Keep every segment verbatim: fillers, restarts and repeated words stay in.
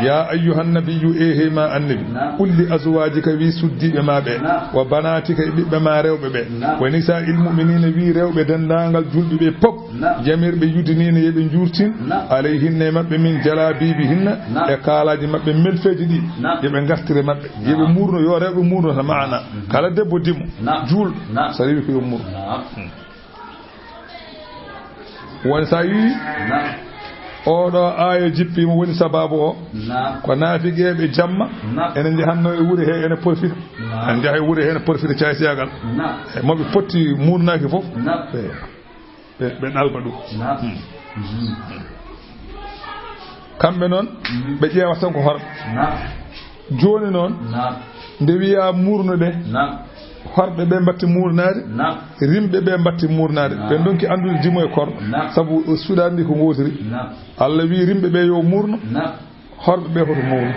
Ya ayyuhan nabiyyu, e hey ma annabi, qul li azwajika, wi suddiiɓe ma ɓe, wa banatika, e ɓiɓɓe ma rewɓe ɓe, wa nisa'il mu'minina, wi rewɓe denndaangal julɓe ɓe pop, yamirɓe yudnina, yo ɓe juurtin, alayhinna, e maɓɓe, min jalabibihinna, e kaalaaji maɓɓe melfeeji ɗi, yo ɓe ngartire maɓɓe, yo ɓe muurno, yo rewɓe muurno ta maana. Kala debbo dimo, juulɗo, so rewi ko yo muur. Woni so a yii oɗo aaya jippiima, woni sabaabu o, ko naafigeeɓe jamma ene njahanno e wure he, ene porfita. Ene njaha e wure he, ene porfita caaysiyagal. E mo ɓe potti muurnaaki fof, ɓe, ɓe, ɓe ɗalba ɗum. Kamɓe noon, ɓe ƴeewa tan ko horɓe. Jooni noon, nde wiyaa muurnude, horɓe ɓe mbatti muurnaade, rimɓe ɓe mbatti muurnaade. Ɓe ndonki anndude dimo e korɗo, sabu suuɗaani ndi ko ngootiri. Allah wii rimɓe ɓe yo muurno, horɓe ɓe hoto muurno.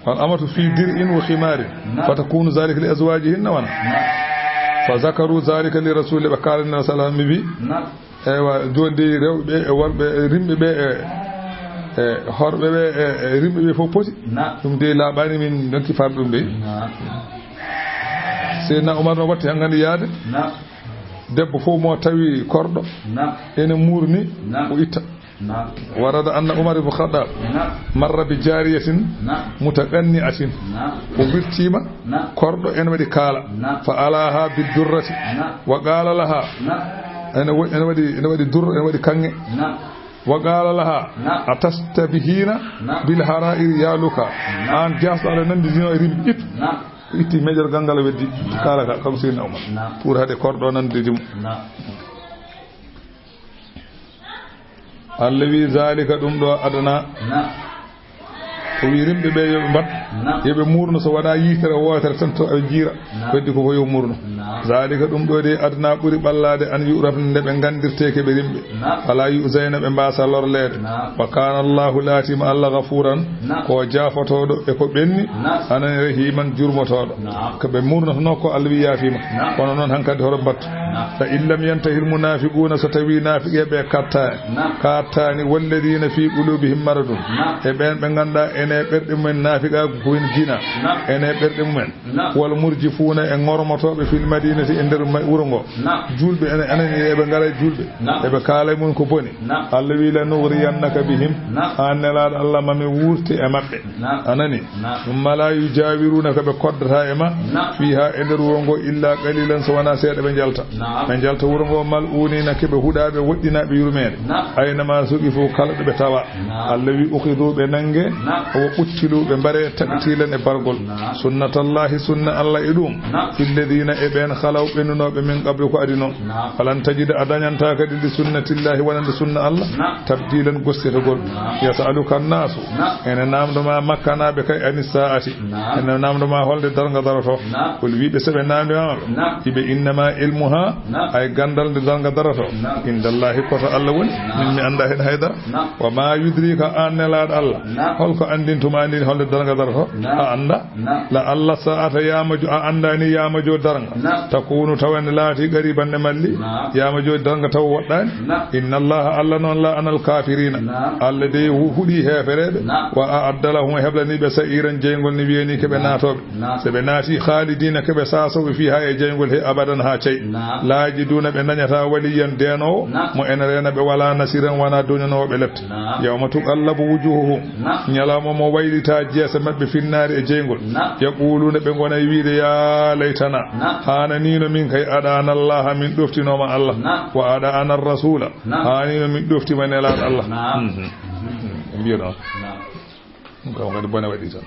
Wal amatu fi dir'in wa khimarin, fatakunu zalika li azwajihinna wana. Fa zakaru zalika li rasulillah, ɓe kaalani Rasul sallallahu alaihi wasallam, ɓe mbi, eywa, jooni de rewɓe e worɓe, e rimɓe ɓe, e, e horɓe ɓe, e, e rimɓe ɓe fof poti. Ɗum de laaɓaani, min donki far ɗum de. Seydina Umar no watti hanngandi yaade. Debbo fof mo tawi korɗo ene muurni, o itta. Warada anna Umar ibn Khattab marra bi jariyatin mutaqanni'atin. O wirtiima korɗo ene waɗi kaala. Fa alaha bi durrati. Wa qala laha. Ene wa-, ene waɗi, ene waɗi durra, ene waɗi kaŋŋe. Wa qala laha, atastabihina bil hara'ir ya luka. Aan jaasɗo aɗa nannditino e rimɓe, ittu. Itti meƴorgal ngal, weddi kaala ka, kanko Seydina Umar. Pour hade korɗo nanndude mo. Allah wi, zalika, ɗum ɗo adana. O wi rimɓe ɓe yo ɓe mbat, yo ɓe muurno, so wonaa yitere wootere tan to aɓe jiira. Ko heddi ko fof yo muurno. Zalika, ɗum ɗo de adana ɓuri ɓallaade, an yu'rafna, nde ɓe nganndirtee ko ɓe rimɓe. Fala yu'zayna, ɓe mbaasa lorleede. Wa kana Allahu, laatiima Allah, ghafuran, ko jaafotooɗo e ko ɓenni, anan rahiman, jurmotooɗo. Ko ɓe muurnotonoo ko Allah wi yaafiima. Kono noon hankadi hoto mbattu. Fa in lam yantahil munafiquna, so tawi naafiqe ɓe kattaani, kattaani, walladina fi qulubihim maradun, e ɓeen ɓe ngannduɗaa ene ɓerɗe mumen naafiqaagu ko woni jina, ene ɓerɗe mumen. Wal murjifuna, e ŋormotooɓe fil madinati, e nder ma-, wuro ngo. Julɓe ene, enen eɓe ngara e julɓe. Eɓe kaala e mum ko boni. Allah wi, la nughriyannaka bihim. An nelaaɗo Allah, ma mi wuurte e maɓɓe. Anani? Thumma la yujawirunaka, ɓe koddataa e ma. Fiha, e nder wuro ngo, illa qalilan, so wonaa seeɗa ɓe njalta. Ɓe njalta wuro ngo mal'unina, ko ɓe huɗaaɓe, woɗɗinaaɓe yurmeende. Aynama suqifu, kala ɗo ɓe tawa. Allah wi, ukhidu, ɓe nannge, wa quttilu, ɓe mbare, taqtilan, e bargol. Sunnatallahi, sunna Allah e ɗum. Fi lladina, e ɓeen, khalaw, ɓennunooɓe, min qablu, ko adino. Falan tajida, a dañantaa kadi, li sunnatillahi, wonande sunna Allah, tabdilan, gostetagol. Yasaluka annasu, ene naamndo ma makkanaaɓe kay, ani saati, ene naamndo ma holde darnga daroto. Qul, wi ɓe, so ɓe naamndiima ɓe, iɓe, innama ilmuha, ay ganndal nde darnga daroto, indallahi, ko to Allah woni, min mi anndaa heen haydara. Wa ma yudrika, an nelaaɗo Allah, holko anndintuma ni holde darnga daroto? A anndaa. La alla saata, yaama jo, a anndaa ni yaama jo darnga. Takunu, tawa ene laati, qariban, ne malli. Yaama jo darnga tawa woɗɗaani. Inna allaha, Allah noon, la anal kafirina, Allah dey hu-, huɗi heefereɓe. Wa a'adda lahum, heblani ɓe, sa'iran, jeyngol ne wiyani ko ɓe naatooɓe. So ɓe naati, khalidina, ko ɓe saasooɓe, fiha, e jeyngol he, abadan, haa cay. La yajiduna, ɓe dañata, waliyan, deenoowo, mo ene reena ɓe, wala nasiran, wona doñanoowo ɓe lepte. Yawma tuqallabu wujuhuhum, ñalawma mo waylita jeese maɓɓe, finnaari, e jeyngol. Yaquluna, ɓe ngona e wiide, ya laytana, haananiino min kay, adana allaha, min ɗoftinooma Allah, wa adana rasula, haanino min ɗoftima nelaaɗo Allah. Mhm. Ɓe mbiya noon. Ɗum kam kadi bone waɗi tan.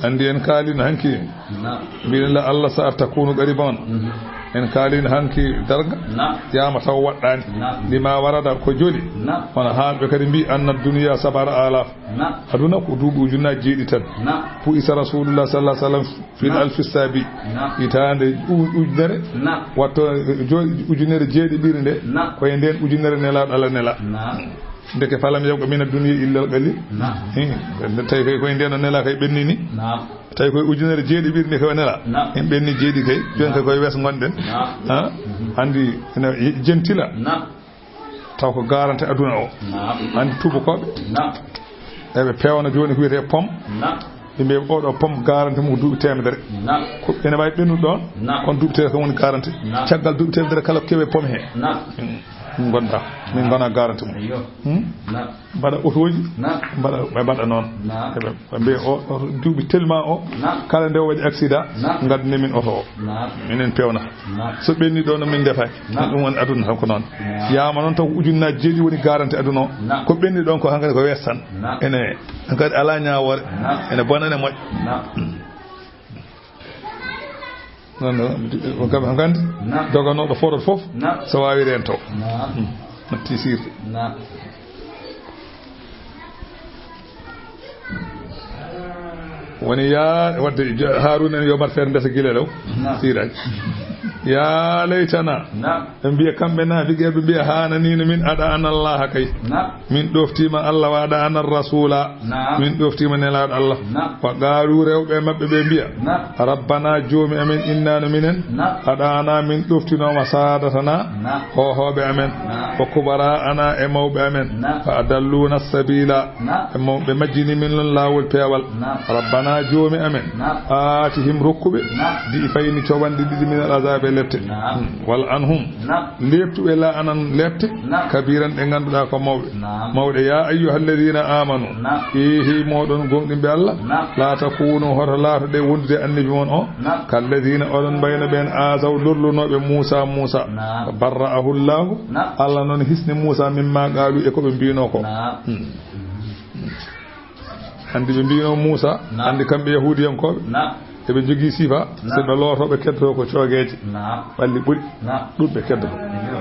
Anndi en kaalino hanki, mbiɗen la alla sa takunu qariban. En kaalino hanki darga, yaama taw waɗɗaani. Lima warada, ko joli. Kono haalɓe kadi mbi, anna duniya sab'ata alaf. Aduna ko duuɓi ujunnaaji jeeɗi tan. Pu'isa rasulullah sallallahu alaihi wasallam fil alfi sabi. Hitaande u-, ujunere. Watto jo-, ujunere jeeɗiɓire nde. Ko e nden ujunere nelaaɗo Allah nela. Ndeke falam yabqa mina dunya illa al-qalil. Hi, tawi kay koye nden o nela kay ɓennini. Tawi koye ujunere jeeɗiɓirni ko nela. Na. En ɓenni jeeɗi kay, jon kay koye wes ngonɗen. Na. Ha? Andi ene jentila. Na. Taw ko garanti aduna o. Na. Andi tubakoɓe. Na. Eɓe pewna joni ko wiyete pom. Na. Ɓe mbiya oɗo pom garanti mum ko duuɓi temedere. Na. Ko ene wawi ɓennude ɗon. Na. Kono duuɓi temedere kam woni garanti. Na. Caggal duuɓi temedere kala ko kewe pom he. Na. Min gonda. Min gona garanti mum. Iyo. Hmm? Na. Mbaɗa otoji, na, mbaɗa, ɓe mbaɗa noon. Na. Ɓe, ɓe mbiya o, o duuɓi tellement o, na, kala nde o waɗi accident, na, ngaddanee min oto o. Na. Minen pewnata. Na. So ɓenni ɗo, no min ndefay. Na. Ɗum woni aduna tan ko noon. Na. Yama noon taw ko ujunnaaji jeeɗi woni garanti aduna o. Na. Ko ɓenni ɗon ko hankadi ko wes tan. Na. Ene, hankadi ala ñaawoore. Na. Ene bona, ene moƴƴa. Na. Hmm. Noon, noon, kam, kam, na, doganooɗo fodot fof, na, so waawi reento. Na. Hmm. Natti sirde. Na. Woni ya, wadde jo-, Haruna en yo mbar feere ndesa gila law. Na. Siraji. Ya laytana. Na. Ɓe mbiya kamɓe naafiqeeɓe, ɓe mbiya, "Haananiino min, aɗa ana Allaha kay." Na. Min ɗoftiima Allah, wa aɗa ana Rasuula. Na. Min ɗoftiima Nelaaɗo Allah. Na. Wa qaalu, rewɓe maɓɓe ɓe mbiya, na, "Rabbana, Joomi amen, inna no minen, na, aɗa ana min ɗoftinooma saadatana, na, hoohooɓe amen, na, wa kubara ana e mawɓe amen, na, fa adalluna sabila." Na. E mawɓe majjini min lon laawol peewal. Na. Rabbana, Joomi amen, na, aatihim, rokkuɓe, na, di'fayni, cowanɗe ɗiɗi, min al azaabi, e lepte. Na. Hmm. Wal anhum. Na. Leeptuɓe la anan lepte, na, kabiran, ɗe ngannduɗaa ko mawɗe. Na. Mawɗe, ya ayyuhalladhina amanu, na, eehi mooɗon gomɗinɓe Allah, na, la takunu, hoto laatoɗe wondude annabi mon o, na, kalladhina, oɗon mbayno ɓeen, azaw, lorlunooɓe Muusa, Muusa. Na. Barra'ahu Allahu, na, Allah noon hisni Muusa mimma qaalu, e ko ɓe mbiinoo ko. Na. Hmm. Anndi ɓe mbiino Muusa, na, anndi kamɓe Yahuudiyankooɓe, na, eɓe njogii sifa, na, so ɓe lootoo, ɓe keddotoo ko coogeeje. Na. Ɓalli ɓuri, na, ɗuuɗɓe keddotoo. Iyo.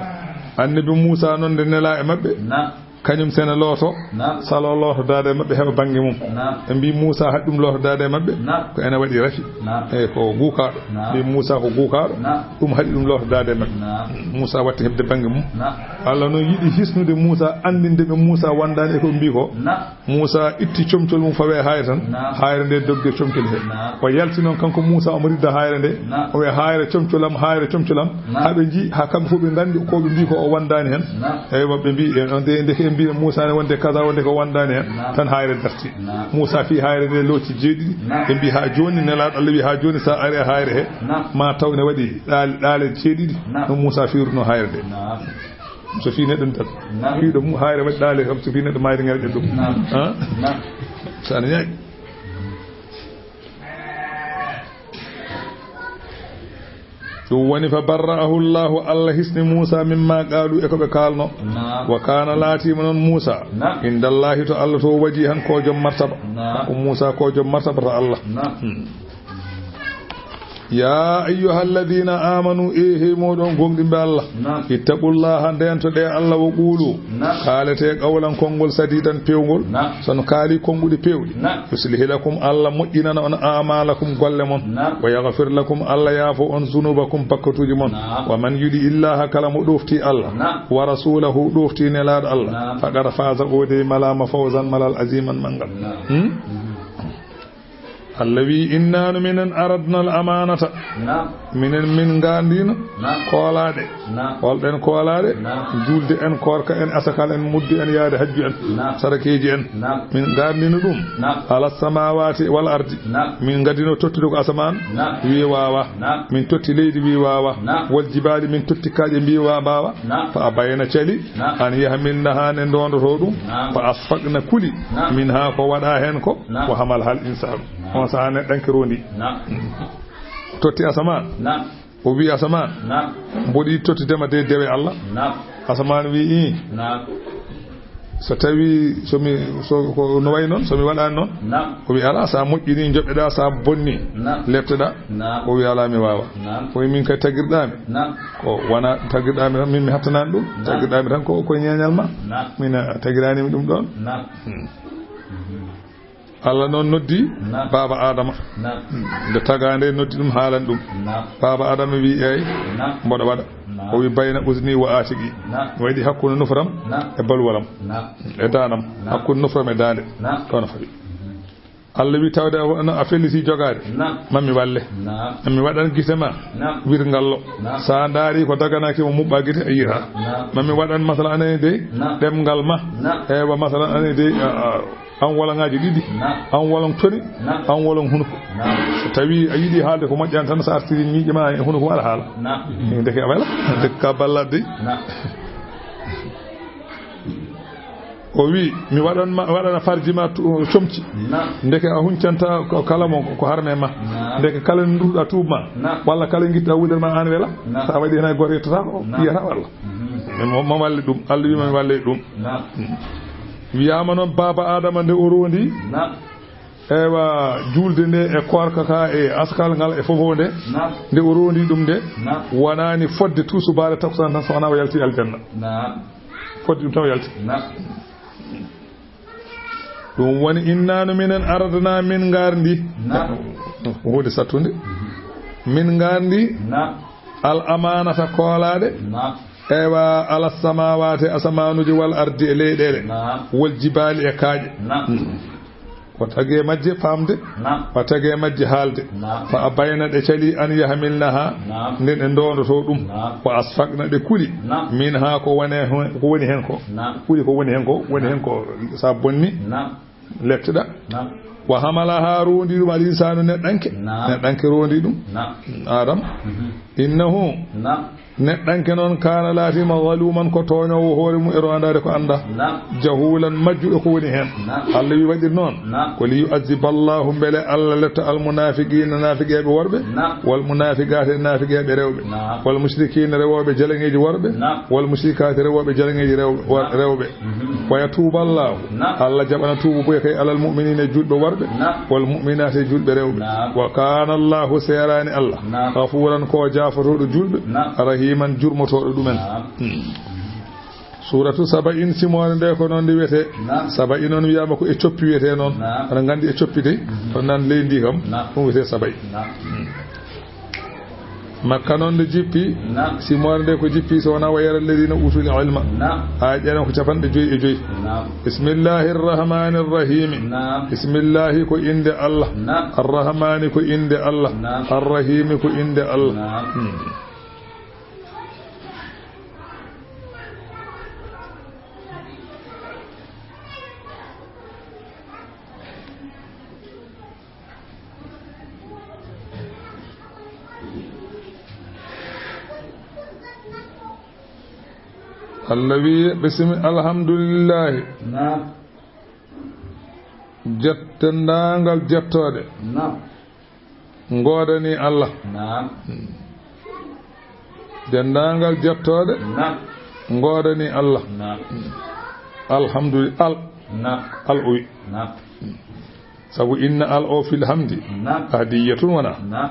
Annabi Muusa noon nde nelaa e maɓɓe, na, kañum sene lootoo, na, saloo lootodaade e maɓɓe heɓa bannge mum. Na. Ɓe mbii Muusa haɗi ɗum lootodaade e maɓɓe, na, ko ene waɗi rafi. Na. Eyi, ko guukaaɗo. Na. Mbii Muusa ko guukaaɗo, na, ɗum haɗi ɗum lootodaade e maɓɓe. Na. Muusa watti heɓde bannge mum. Na. Allah noon yiɗi hisnude Muusa, anndinde ɓe Muusa wondaani e ko ɓe mbii ko. Na. Muusa itti comcol mum fawe e haayre tan, na, haayre nde dogde comcol he. Na. O yalti noon kanko Muusa, omo ridda haayre nde, na, o wiya, "Haayre comcol am, haayre comcol am." Na. Haa ɓe njii, haa kamɓe fof ɓe nganndi ko ɓe mbii ko o wondaani heen. Na. Eywa, ɓe mbii, e, on de, ndeke en mbii Muusa ne wonde kaza, wonde ko wondaani heen, na, tan haayre darti. Na. Muusa fii haayre nde looci jeeɗiɗi. Na. Ɓe mbii, "Haa jooni, Nelaaɗo Allah wii, haa jooni so a ari e haayre he, na, ma taw ne waɗi ɗaale, ɗaale jeeɗiɗi." Na. No Muusa fiirunoo haayre nde. Na. So fii neɗɗo ntal. Naam. Fii ɗo mu-, haayre waɗi ɗaale kam, so fii neɗɗo maayde ngal ɗum. Naam. Ha? Naam. So ana ñaaƴi. Ɗum woni fa barra'ahu Allahu, Allah hisni Muusa mimma qaalu, e ko ɓe kaalno. Naam. Wa kaana, laatiima noon Muusa. Naam. Indallahi, to Allah to waji han ko joom martaba. Naam. Ko Muusa ko joom martaba to Allah. Naam. Hmm. Ya ayyuhalladhina amanu, e hey mooɗon gomɗinɓe Allah. Naam. Ittaqullaha, ndeentoɗee Allah, wa qulu. Naam. Kaalete qawlan, konngol sadidan, peewngol. Naam. So on kaali konnguɗi peewɗi. Naam. Yuslih lakum, Allah moƴƴinana on a'malakum, golle mon. Naam. Wa yaghfir lakum, Allah yaafo on zunubakum, bakkatuuji mon. Naam. Wa man yuti illaha, kala mo ɗofti Allah. Naam. Wa rasulahu, ɗofti nelaaɗo Allah. Naam. Faqad faza, o de malaama fawzan, malal aziman, manngal. Naam. Hmm? Mhm. Allah wi, "Inna no minen aradna al amanata." Naam. Minen min ngandino. Naam. Koolaaɗe. Naam. Holɗen koolaaɗe? Naam. Julde en, koorka en, asakal en, mudde en, yaade hajju en, naam, sarakeeji en. Naam. Min ngandino ɗum. Naam. Ala samawati wal ardi. Naam. Min ngadino tottude ko asamaan. Naam. Wi waawa. Naam. Min totti leydi, wi waawa. Naam. Wal jibali, min totti kaaƴe, mbi wa mbaawa. Naam. Fa abayna, cali. Naam. An yahmilnaha, ne ndondoto ɗum. Naam. Fa asfaqna, kuli. Naam. Minha, ko waɗa heen ko. Naam. Wa hamal hal insanu. Naam. On saha neɗɗanke rondi. Naam. Totti asamaan. Naam. O wi asamaan. Naam. Mboɗi totti dema de dewe Allah. Naam. Asamaan wi, "Ii." Naam. So tawi, so mi, so, ko no wayi noon, so mi waɗaani noon? Naam. O wi, "Alaa, so a moƴƴini, njoɓeɗaa, so a bonni, naam, lepteɗaa." Naam. O wi, "Alaa, mi waawa." Naam. O wi, "Min kay tagirɗaami." Naam. Ko wona tagirɗaami tan, min mi hattanaani ɗum. Naam. Tagirɗaami tan ko, ko ñeeñal ma. Naam. Min a tagiraani mi ɗum ɗoon. Naam. Hmm. Allah noon noddi, naam, baaba Adama. Naam. Nde tagaa nde noddi ɗum, haalan ɗum. Naam. Baaba Adama wi, "Eey, naam, mboɗo waɗa." Naam. O wi, "Bayna uzni wa atigi." Naam. Waɗi hakkunde nufram, naam, e balwalam. Naam. E daanam. Naam. Hakkunde nufram e daande. Naam. Ɗoon o fawi. Mhm. Allah wi tawde a, a felliti jogaade. Naam. Mami walle. Naam. Mami waɗan gite ma. Naam. Wirngallo. Naam. Sa ndaari ko daganaaki mo muɓɓa gite a yiita. Naam. Mami waɗan masala anani dey. Naam. Ɗemngal ma. Naam. Ewa masala anani dey, a, a, an woloŋaaji ɗiɗi. Naam. An woloŋ toni. Naam. An woloŋ hunuko. Naam. So tawi a yiɗi haalde ko moƴƴani tan, sa artiri miiƴe ma e hunuko ma aɗa haala. Naam. Ndeke a wela. Ndeke ka ballaade dey. Naam. O wi, mi waɗan ma, waɗana farji ma tu-, comci. Naam. Ndeke a huncanta ko kala mo ko harme ma. Naam. Ndeke kala nduɗa tuub ma. Naam. Walla kala ngitta wudere ma an wela. Naam. Sa waɗi hen hay goto yettata ko, naam, yiyata walla. Mhm. Mo, mo walli ɗum, Allah wi ma mi walli ɗum. Naam. Wiyama noon baaba Adama nde o rondi. Naam. Ewa, julde nde e koorka ka e askal ngal e fofo nde. Naam. Nde o rondi ɗum nde. Naam. Wonani fodde tusubaare takkusaan tan so wona o yalti aljanna. Naam. Fodde ɗum tan o yalti. Naam. Ɗum woni innanu minen aradna min ngardi. Naam. Huunde sattunde. Min ngardi. Naam. Al amanata koolaɗe. Naam. Ewa, ala samawati asamanuji wal ardi e leyɗele. Naam. Wal jibali e kaaƴe. Naam. Mm. Ko tagi e majje famde. Naam. Ko tagi e majje haalde. Naam. Fa abayna ɗe cali an yahmilnaha. Naam. Nde ɗe ndondoto ɗum. Naam. Wa asfaqna ɗe kuli. Naam. Min ha ko woni hen, ko woni hen ko. Naam. Kuli ko woni hen ko, woni hen ko sa bonni. Naam. Lettuɗa. Naam. Wa hamalaha rondi ɗum al insanu neɗɗanke. Naam. Neɗɗanke rondi ɗum. Naam. Adam. Mhm. Innahu. Naam. Neɗɗanke noon kana laatima zaluman ko tooñoowo hoore mum e rondaade ko annda. Naam. Jahulan majjuɗo ko woni heen. Naam. Allah wi waɗir noon. Naam. Ko li yu'azziba Allahu mbele Allah letta al munafiqina nafiqeeɓe worɓe. Naam. Wal munafiqati e nafiqeeɓe rewɓe. Naam. Wal mushrikina rewooɓe jalaŋeeji worɓe. Naam. Wal mushrikati rewooɓe jalaŋeeji rewɓe, wor-, rewɓe. Mhm. Wa yatuuba Allahu. Naam. Allah jaɓana tuubu boy kay alal mu'minina e julɓe worɓe. Naam. Wal mu'minati e julɓe rewɓe. Naam. Wa kana Allahu seeraani Allah. Naam. Ghafuran ko jaafotooɗo julɓe. Naam. Rahiman jurmotooɗo ɗumen. Naam. Hmm. Suuratu Saba'in simoore nde ko noon ndi wiyetee. Naam. Saba'i noon wiyaama ko e coppi wiyetee noon. Naam. Aɗa nganndi e coppi dey. Mhm. Kono nan leydi ndi kam, naam, ɗum wiyetee Saba'i. Naam. Hmm. Makka noon nde jippi, naam, simoore nde ko jippi, so wonaa wa yara alladina utul ilma. Naam. Aya ɗen ko capanɗe joyi e joyi. Naam. Bismillahir rahmanir rahim. Naam. Bismillahi ko innde Allah. Naam. Arrahmani ko innde Allah. Naam. Arrahimi ko innde Allah. Naam. Hmm. Allah wi, bismi-, alhamdulillahi. Naam. Jot-, denndaangal jettooɗe. Naam. Ngoodani Allah. Naam. Denndaangal jettooɗe. Naam. Ngoodani Allah. Naam. Alhamdulillah. Al. Naam. Al o wi. Naam. Sabu inna al o fil hamdi. Naam. Ahdiyatun wona. Naam.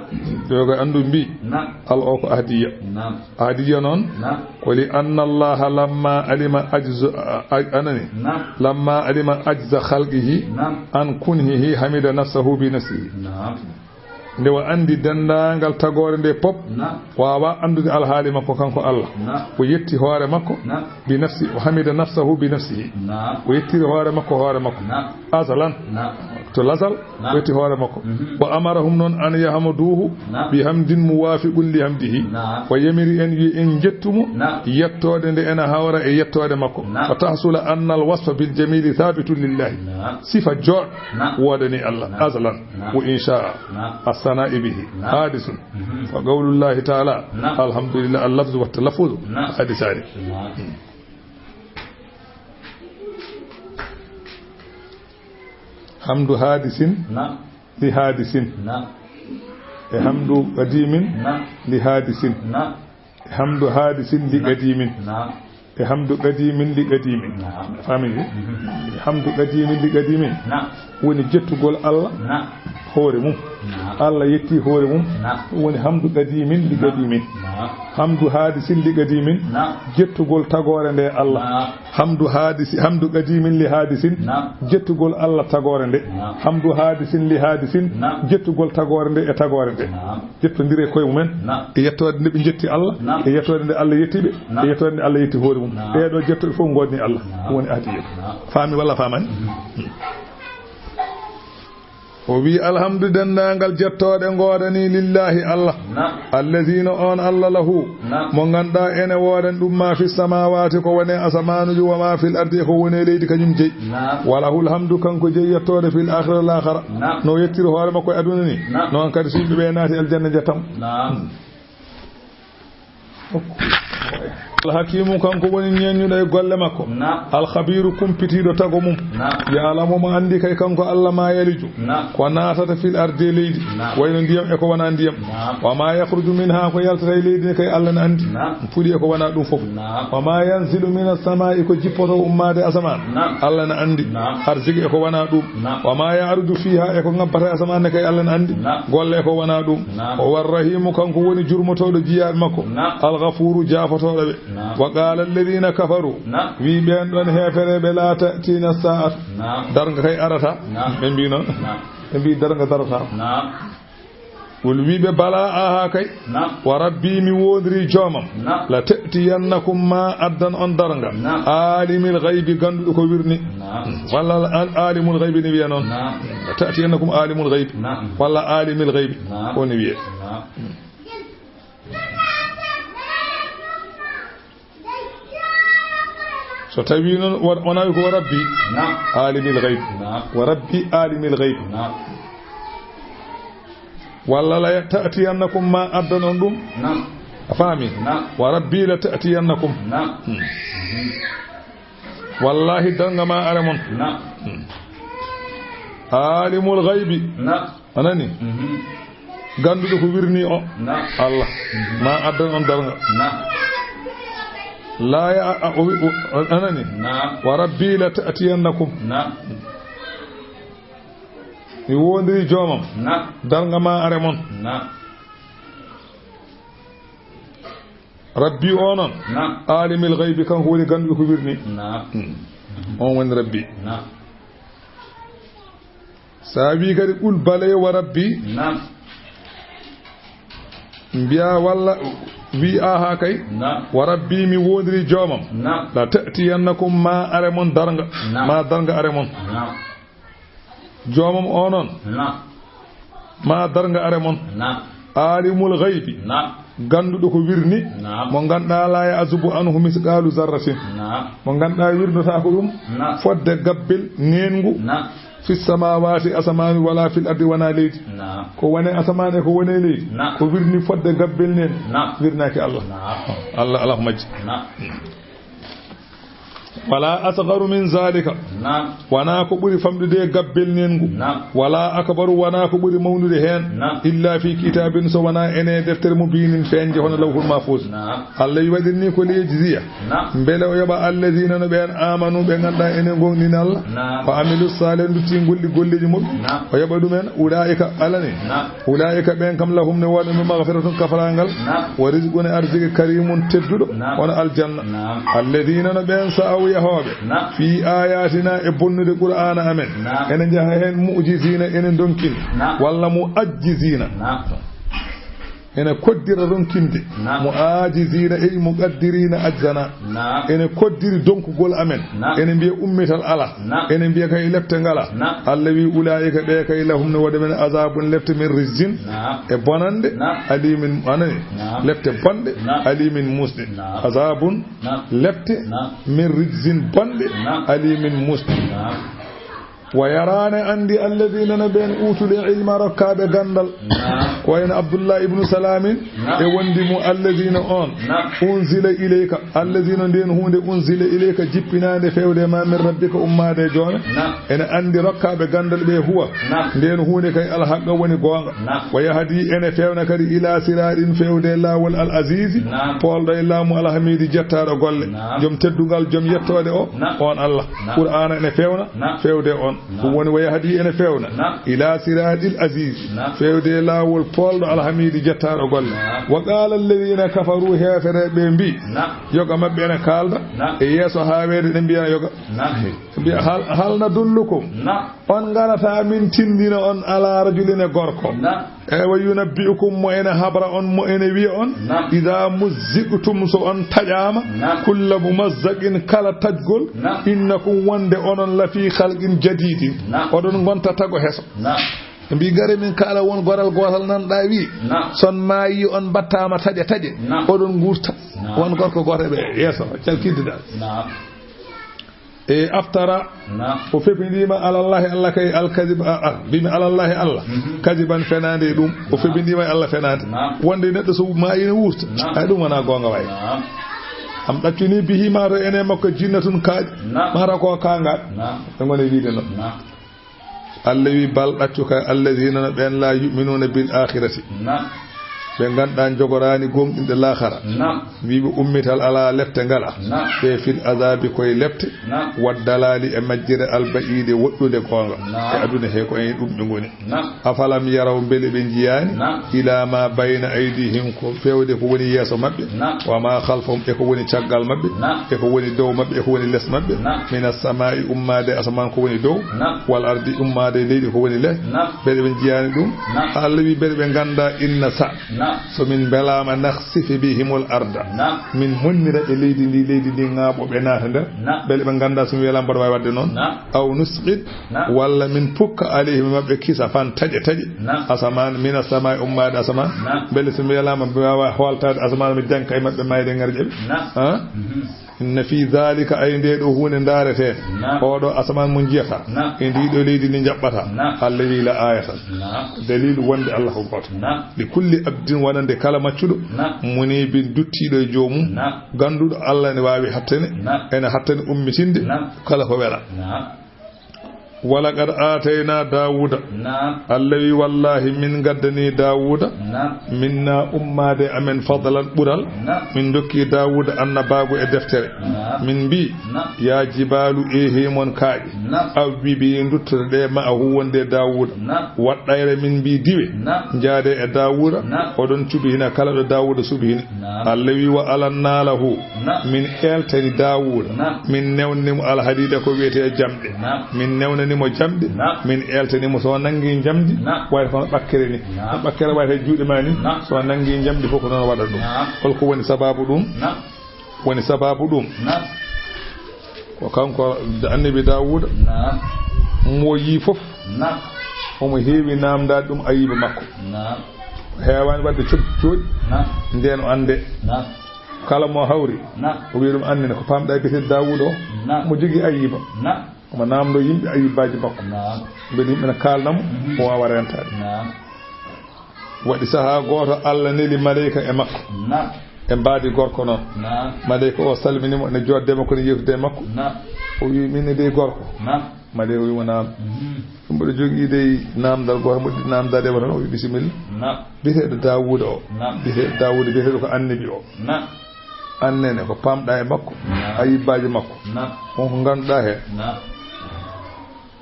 Ɓe ko anndu mbi. Naam. Al o ko ahdiya. Naam. Ahdiya noon. Naam. Ko li anna Allah lamma alima ajzu, a-, a-, anani. Naam. Lamma alima ajza khalqihi. Naam. An kunhihi hamida nafsahu bi nafsihi. Naam. Nde o anndi denndaangal tagoore nde pop, naam, waawa anndude alhaali makko kanko Allah. Naam. O yetti hoore makko, naam, bi nafsi, o hamida nafsahu bi nafsihi. Naam. O yettiri hoore makko, hoore makko. Naam. Azalan. Naam. To lazal, naam, o yetti hoore makko. Mhm. Wa amarahum noon an yahmaduhu, naam, bi hamdin muwafiqun li hamdihi. Naam. O yamiri en, wi en njettu mo, naam, yettoode nde ena hawra e yettoode makko. Naam. Wa tahsula anna al wasfa bil jamili thabitun lillahi. Naam. Sifa jooɗ, naam, woodani Allah. Naam. Azalan. Naam. Wa insha'a. Naam. As-sana'i bihi. Naam. Hadisun. Mhm. Wa qawlullahi ta'ala. Naam. Alhamdulillah, al-lafzu wa talaffuzu. Naam. Hadisani. Naam. Hmm. Hamdu hadisin. Naam. Li hadisin. Naam. E hamdu qadimin. Naam. Li hadisin. Naam. E hamdu hadisin li qadimin. Naam. E hamdu qadimin li qadimin. Naam. Faami? Mhm. E hamdu qadimin li qadimin. Naam. Woni jettugol Allah, naam, hoore mum. Naam. Allah yetti hoore mum. Naam. Ɗum woni hamdu qadimin li, naam, qadimin. Naam. Hamdu hadisin li qadimin. Naam. Jettugol tagoore nde Allah. Naam. Hamdu hadisi, hamdu qadimin li hadisin. Naam. Jettugol Allah tagoore nde. Naam. Hamdu hadisin li hadisin. Naam. Jettugol tagoore nde e tagoore nde. Naam. Jettondire koye mumen. Naam. E yettoode nde ɓe jetti Allah. Naam. E yettoode nde Allah yetti ɓe. Naam. E yettoode nde Allah yetti hoore mum. Naam. Ɗee ɗoo jettooɗe fof ngoodni Allah. Naam. Ɗum woni ahdiya. Naam. Faami walla faamaani? Mhm. Hmm. O wi, "Alhamdu, denndaangal jettooɗe ngoodanii lillaahi Allah." Naam. "Allaziina", on Allah, "lahu", naam, mo ngannduɗaa ene woodan ɗum, "maa fi samaawaati", ko woni e asamaanuuji, "wa maa fil ardi", e ko woni e leydi, kañum jeyi. Naam. "Wa lahul hamdu", kanko jeyi yettooɗe, "fil aakhirati", laakhara. Naam. No yettiri hoore makko e aduna ni, naam, noon kadi so yimɓe ɓe naati aljanna, jettamo. Naam. Al-Hakiimu, kanko woni ñeeñuɗo e golle makko. Naam. Al-Khabiiru, kumpitiiɗo tago mum. Naam. Ya'lamu, mo anndi kay kanko Allah, maa yaliju, naam, ko naatata fil ardi, e leydi. Naam. Wayno ndiyam e ko wonaa ndiyam. Naam. Wa maa yakhruju minhaa, ko yaltata e leydi ne kay Allah ne anndi. Naam. Fuɗi e ko wonaa ɗum fof. Naam. Wa maa yanzilu minas samaa'i, ko jippotoo ummaade asamaan. Naam. Allah ne anndi. Naam. Arziki e ko wonaa ɗum. Naam. Wa maa ya'ruju fiihaa, e ko ŋabbata e asamaan ne kay Allah ne anndi. Naam. Golle e ko wonaa ɗum. Naam. Huwa Rahiimu, kanko woni jurmotooɗo jiyaaɓe makko. Naam. Al-Ghafuuru, jaafotooɗo ɓe. Naam. Wa qaala allaziina kafaruu. Naam. Wi ɓeen ɗoon heefereeɓe, "Laa ta'tiina saa'atu." Naam. Darnga kay arata. Naam. Ɓe mbi noon. Naam. Ɓe mbi darnga darata. Naam. Wol wi ɓe, "Balaa, aha kay." Naam. "Wa rabbii, mi woondirii joomam." Naam. "La ta'tiyannakum, ma addan on darnga." Naam. "Aalimil ghaybi", gannduɗo ko wirni. Naam. Walla al-, "Aalimul ghaybi" ne wiya noon. Naam. "La ta'tiyannakum aalimul ghaybi." Naam. Walla "Aalimil ghaybi." Naam. Ko ne wiye. Naam. So tawi noon wa-, wona ko "Wa rabbi, naam, aalimil ghaybi." Naam. "Wa rabbi, aalimil ghaybi." Naam. Walla "La ta'tiyannakum", ma addan on ɗum. Naam. A faami? Naam. "Wa rabbi, la ta'tiyannakum." Naam. Hmm. Wallaahi, darnga ma are mon. Naam. Hmm. "Aalimul ghaybi." Naam. A nani? Mhm. Gannduɗo ko wirni o. Naam. Allah. Mhm. Ma addan on darnga. Naam. La ya-, a, o wi-, o, a nani? Naam. "Wa rabbi la ta'tiyannakum." Naam. Mi woondiri joomam. Naam. Darnga ma are mon. Naam. Rabbi o noon. Naam. Aalimil ghaybi, kanko woni gannduɗo ko wirni. Naam. Hmm. On woni Rabbi. Naam. So a wi kadi, "Qul balay wa rabbi." Naam. Mbiya walla wi, "Aha kay." Naam. "Wa rabbi, mi woondiri joomam." Naam. "La ta'tiyannakum, ma are mon darnga." Naam. Ma darnga are mon. Naam. Joomam o noon. Naam. Ma darnga are mon. Naam. Aalimul ghaybi. Naam. Gannduɗo ko wirni. Naam. Mo ngannduɗaa, "La ya'zubu anhu misqaalu zarratin." Naam. Mo ngannduɗaa wirnotaako ɗum. Naam. Fodde gabbel neengu. Naam. "Fis samaawaati", asamaan, "wala fil ardi", wona leydi. Naam. Ko woni asamaan e ko woni leydi. Naam. Ko wirni fodde gabbel neen. Naam. Wirnaaki Allah. Naam. Allah, Allah ko majji. Naam. "Wala asgharu min zalika." Naam. Wona ko ɓuri famɗude e gabbel neengu. Naam. "Wala akbaru", wona ko ɓuri mawnude heen. Naam. "Illa fi kitaabin", so wona ene deftere mubinin feeñde hono Lawhul Mahfuz. Naam. Allah wi waɗirni ko "liyajziya", naam, mbele o yoɓa "allazina", no ɓeen, "amanu", ɓe ngannduɗaa ene ngondini Allah. Naam. "Wa amilu salihat", ndutti golli golleeji muɓɓe. Naam. O yoɓa ɗumen, "ulaika", alani. Naam. "Ulaika", ɓeen kam, "lahum", ne wooda ɓe, "maghfiratun", kafaraangal. Naam. "Wa rizqun", e arziki, "karimun", tedduɗo, naam, hono aljanna. Naam. "Alladhina", no ɓeen, "sa'aw", yahooɓe, naam, "fi ayatina", e bonnude Qur'aana amen. Naam. Ene njaha heen, "mu'jizina", ene ndonkini. Naam. Walla "mu'ajjizina". Naam. Ene koddira ronkinde. Naam. "Mu'ajizina", ey, "muqaddirina ajzana". Naam. Ene koddiri donkugol amen. Naam. Ene mbiya ummital alaa. Naam. Ene mbiya kay lepte ngalaa. Naam. Allah wi, "Ulaa'ika", ɓe kay, "lahum", no wooda ɓe, "azabun", lepte, "min rijzin", naam, e bonande, naam, "alimin", anani, naam, lepte bonɗe, naam, "alimin", muusɗe. Naam. "Azabun", naam, lepte, naam, "min rijzin", bonɗe, naam, "alimin", muusɗe. Naam. "Wa yara", ne anndi, "alladhina", no ɓeen, "utul ilma", rokkaaɓe ganndal. Naam. Ko wayno Abdullah ibnu Salamin, naam, e wondi mum, "alladhina", on, naam, "unzila ilayka", "alladhina", ndeen huunde, "unzila ilayka", jippinaande, feewde ma, "min rabbika", ummaade e joome. Naam. Ene anndi rokkaaɓe ganndal ɓe, "huwa", naam, ndeen huunde kay, "al-haqqa", woni goonga. Naam. "Wa yahdi", ene feewna kadi, "ila siratin", feewde laawol, "al-azizi", naam, poolɗo e laamu, "al-hamidi", jettaaɗo golle. Naam. Joom teddungal, joom yettoode o, naam, on Allah. Naam. Qur'aana ene feewna, naam, feewde on. Naam. Ɗum woni "wa yahdi", ene feewna. Naam. "Ila siratil aziz", naam, feewde laawol poolɗo, "al-hamidi", jettaaɗo golle. Naam. "Wa qala alladhina kafaru", heefereeɓe mbi, naam, yoga maɓɓe ene kaalda, naam, e yeeso haaweede, ene mbiya yoga. Naam. Mbiya, "Hal, hal nadullukum?" Naam. On ngarata min tindina on "ala rajulin", e gorko. Naam. Ewa, "yunabbi'ukum", mo ene habra on, mo ene wiya on, naam, "idha muzziqtum", so on taƴaama, naam, "kulla mumazzaqin", kala taƴgol, naam, "innakum", wonde onon, "lafi khalqin jadidin", naam, oɗon ngonta tago heso. Naam. Ɓe mbi gare min kala won goral gotal nan ɗa wi. Naam. Son maayi on mbattama taƴe taƴe. Naam. Oɗon ngurta. Naam. Won gorko goto ɓe yeeso calkidde dal. Naam. E aftara. Naam. O febindima alallahi Allah kay alkadib, a, a, mbimi alallahi Allah. Mhm. Kadiban fenande e ɗum. O febindima e Allah fenande. Naam. Wonde neɗɗo so maayi ne wurta. Naam. Ay ɗum wona gonga way. Naam. Am ɗaccuni bihi mata ene makko jinnatun kaaƴe. Naam. Mata ko kangal. Naam. Ɓe ngone wiide noon. Naam. Allah wi bal ɗaccu kay alladina no ɓen la yuminuna bil akhirati. Naam. Ɓe ngannduɗaa njogoraani gomɗinde laakara. Naam. Wiiɓe ummital alaa lepte ngala. Naam. Ɓe fil azabi koye lepte. Naam. Waddalaali e majjere alba'iide woɗɗunde goonga. Naam. E aduna he ko en ɗum ɓe ngoni. Naam. Afalam yaraw mbele ɓe njiyaani. Naam. Ila ma bayna aydihim ko feewde ko woni yeeso maɓɓe. Naam. Wa ma khalfahum e ko woni caggal maɓɓe. Naam. E ko woni dow maɓɓe e ko woni les maɓɓe. Naam. Mina samaa'i ummaade asamaan ko woni dow. Naam. Wal ardi ummaade leydi ko woni les. Naam. Mbele ɓe njiyaani ɗum. Naam. Allah wi mbele ɓe ngannda inna sa. Naam. So min mbelaama nakhsifi bihimul arda. Naam. Min monnira e leydi ndi, leydi ndi ŋaaɓo ɓe naata nder. Naam. Mbele ɓe ngannda so mi welaama mboɗo waawi waɗde noon. Naam. Aw nusqit. Naam. Walla min pukka alayhim maɓɓe kisafan taƴe taƴe. Naam. Asamaan, mina samaa'i ummaade asamaan. Naam. Mbele so mi welaama mi waawa hooltaade asamaan mi janka e maɓɓe maayde ngarƴe ɓe. Naam. Ha? Mhm. Inna fi dhalika, ay nde ɗo huunde ndaaretee. Naam. Oɗo asamaan mo njiyata. Naam. E ndi ɗo leydi ndi njaɓɓata. Naam. Allah wi la ayatan. Naam. Dalilu wonde Allah ko gooto. Naam. Li kulli abdin wonande kala maccuɗo. Naam. Munibin duttiiɗo e joomum. Naam. Gannduɗo Allah ne waawi hattane. Naam. Ene hattane ummitinde. Naam. Kala ko wela. Naam. Walaqad aatayna Daawuda. Naam. Allah wi wallahi min ngaddani Daawuda. Naam. Minna ummaade amen fadlan ɓural. Naam. Min dokki Daawuda annabaagu e deftere. Naam. Min mbi. Naam. Ya jibaalu eehi mon kaaƴe. Naam. Awwibi nduttoɗe ɗe ma'ahu wonde Daawuda. Naam. Waɗɗayre min mbi diwe. Naam. Njaade e Daawuda. Naam. Oɗon cuɓi hina kala ɗo Daawuda suɓi hina. Naam. Allah wi wa alanna lahu. Naam. Min eltani Daawuda. Naam. Min newnani mo alhadida ko wiyetee jamɗe. Naam. Min newnani mo jamɗe. Naam. Min eltani mo so nanngi jamdi. Naam. Wayata kono ɓakkere ni. Naam. No ɓakkere wayata e juuɗe ma ni. Naam. So nanngi jamdi fof ko noon waɗa ɗum. Naam. Holko woni sababu ɗum? Naam. Woni sababu ɗum. Naam. Ko kanko annabi Daawuda. Naam. Mo yii fof. Naam. Omo heewi naamndaade ɗum ayiba makko. Naam. Heewaani waɗde coggi cooɗi. Naam. Ndeen o annde. Naam. Kala mo hawri. Naam. O wiya ɗum annene ko pamɗa e biyeteeɗo Daawuda o. Naam. Mo jogii ayiba. Naam. Omo naamndo yimɓe ayibaaji makko. Naam. Mbele yimɓe ne kaalna mo, mhm, o waawa reentaade. Naam. Waɗi sahaa gooto Allah neli maleyka e makko. Naam. E mbaadi gorko noon. Naam. Maleyka o salmini mo, ne jooɗde e makko, ne yewtida e makko. Naam. O wi min ne dey gorko. Naam. Maleyka wi mo naam. Mhm. Mboɗo jogii dey naamndal gooto, mboɗo naamndaade e ma tan, o wi bisimilla. Naam. Biyeteeɗo Daawuda o. Naam. Biyeteeɗo Daawuda, biyeteeɗo ko annabi o. Naam. Annene ko pamɗa e makko. Naam. Ayibaaji makko. Naam. On ko ngannduɗaa heen. Naam.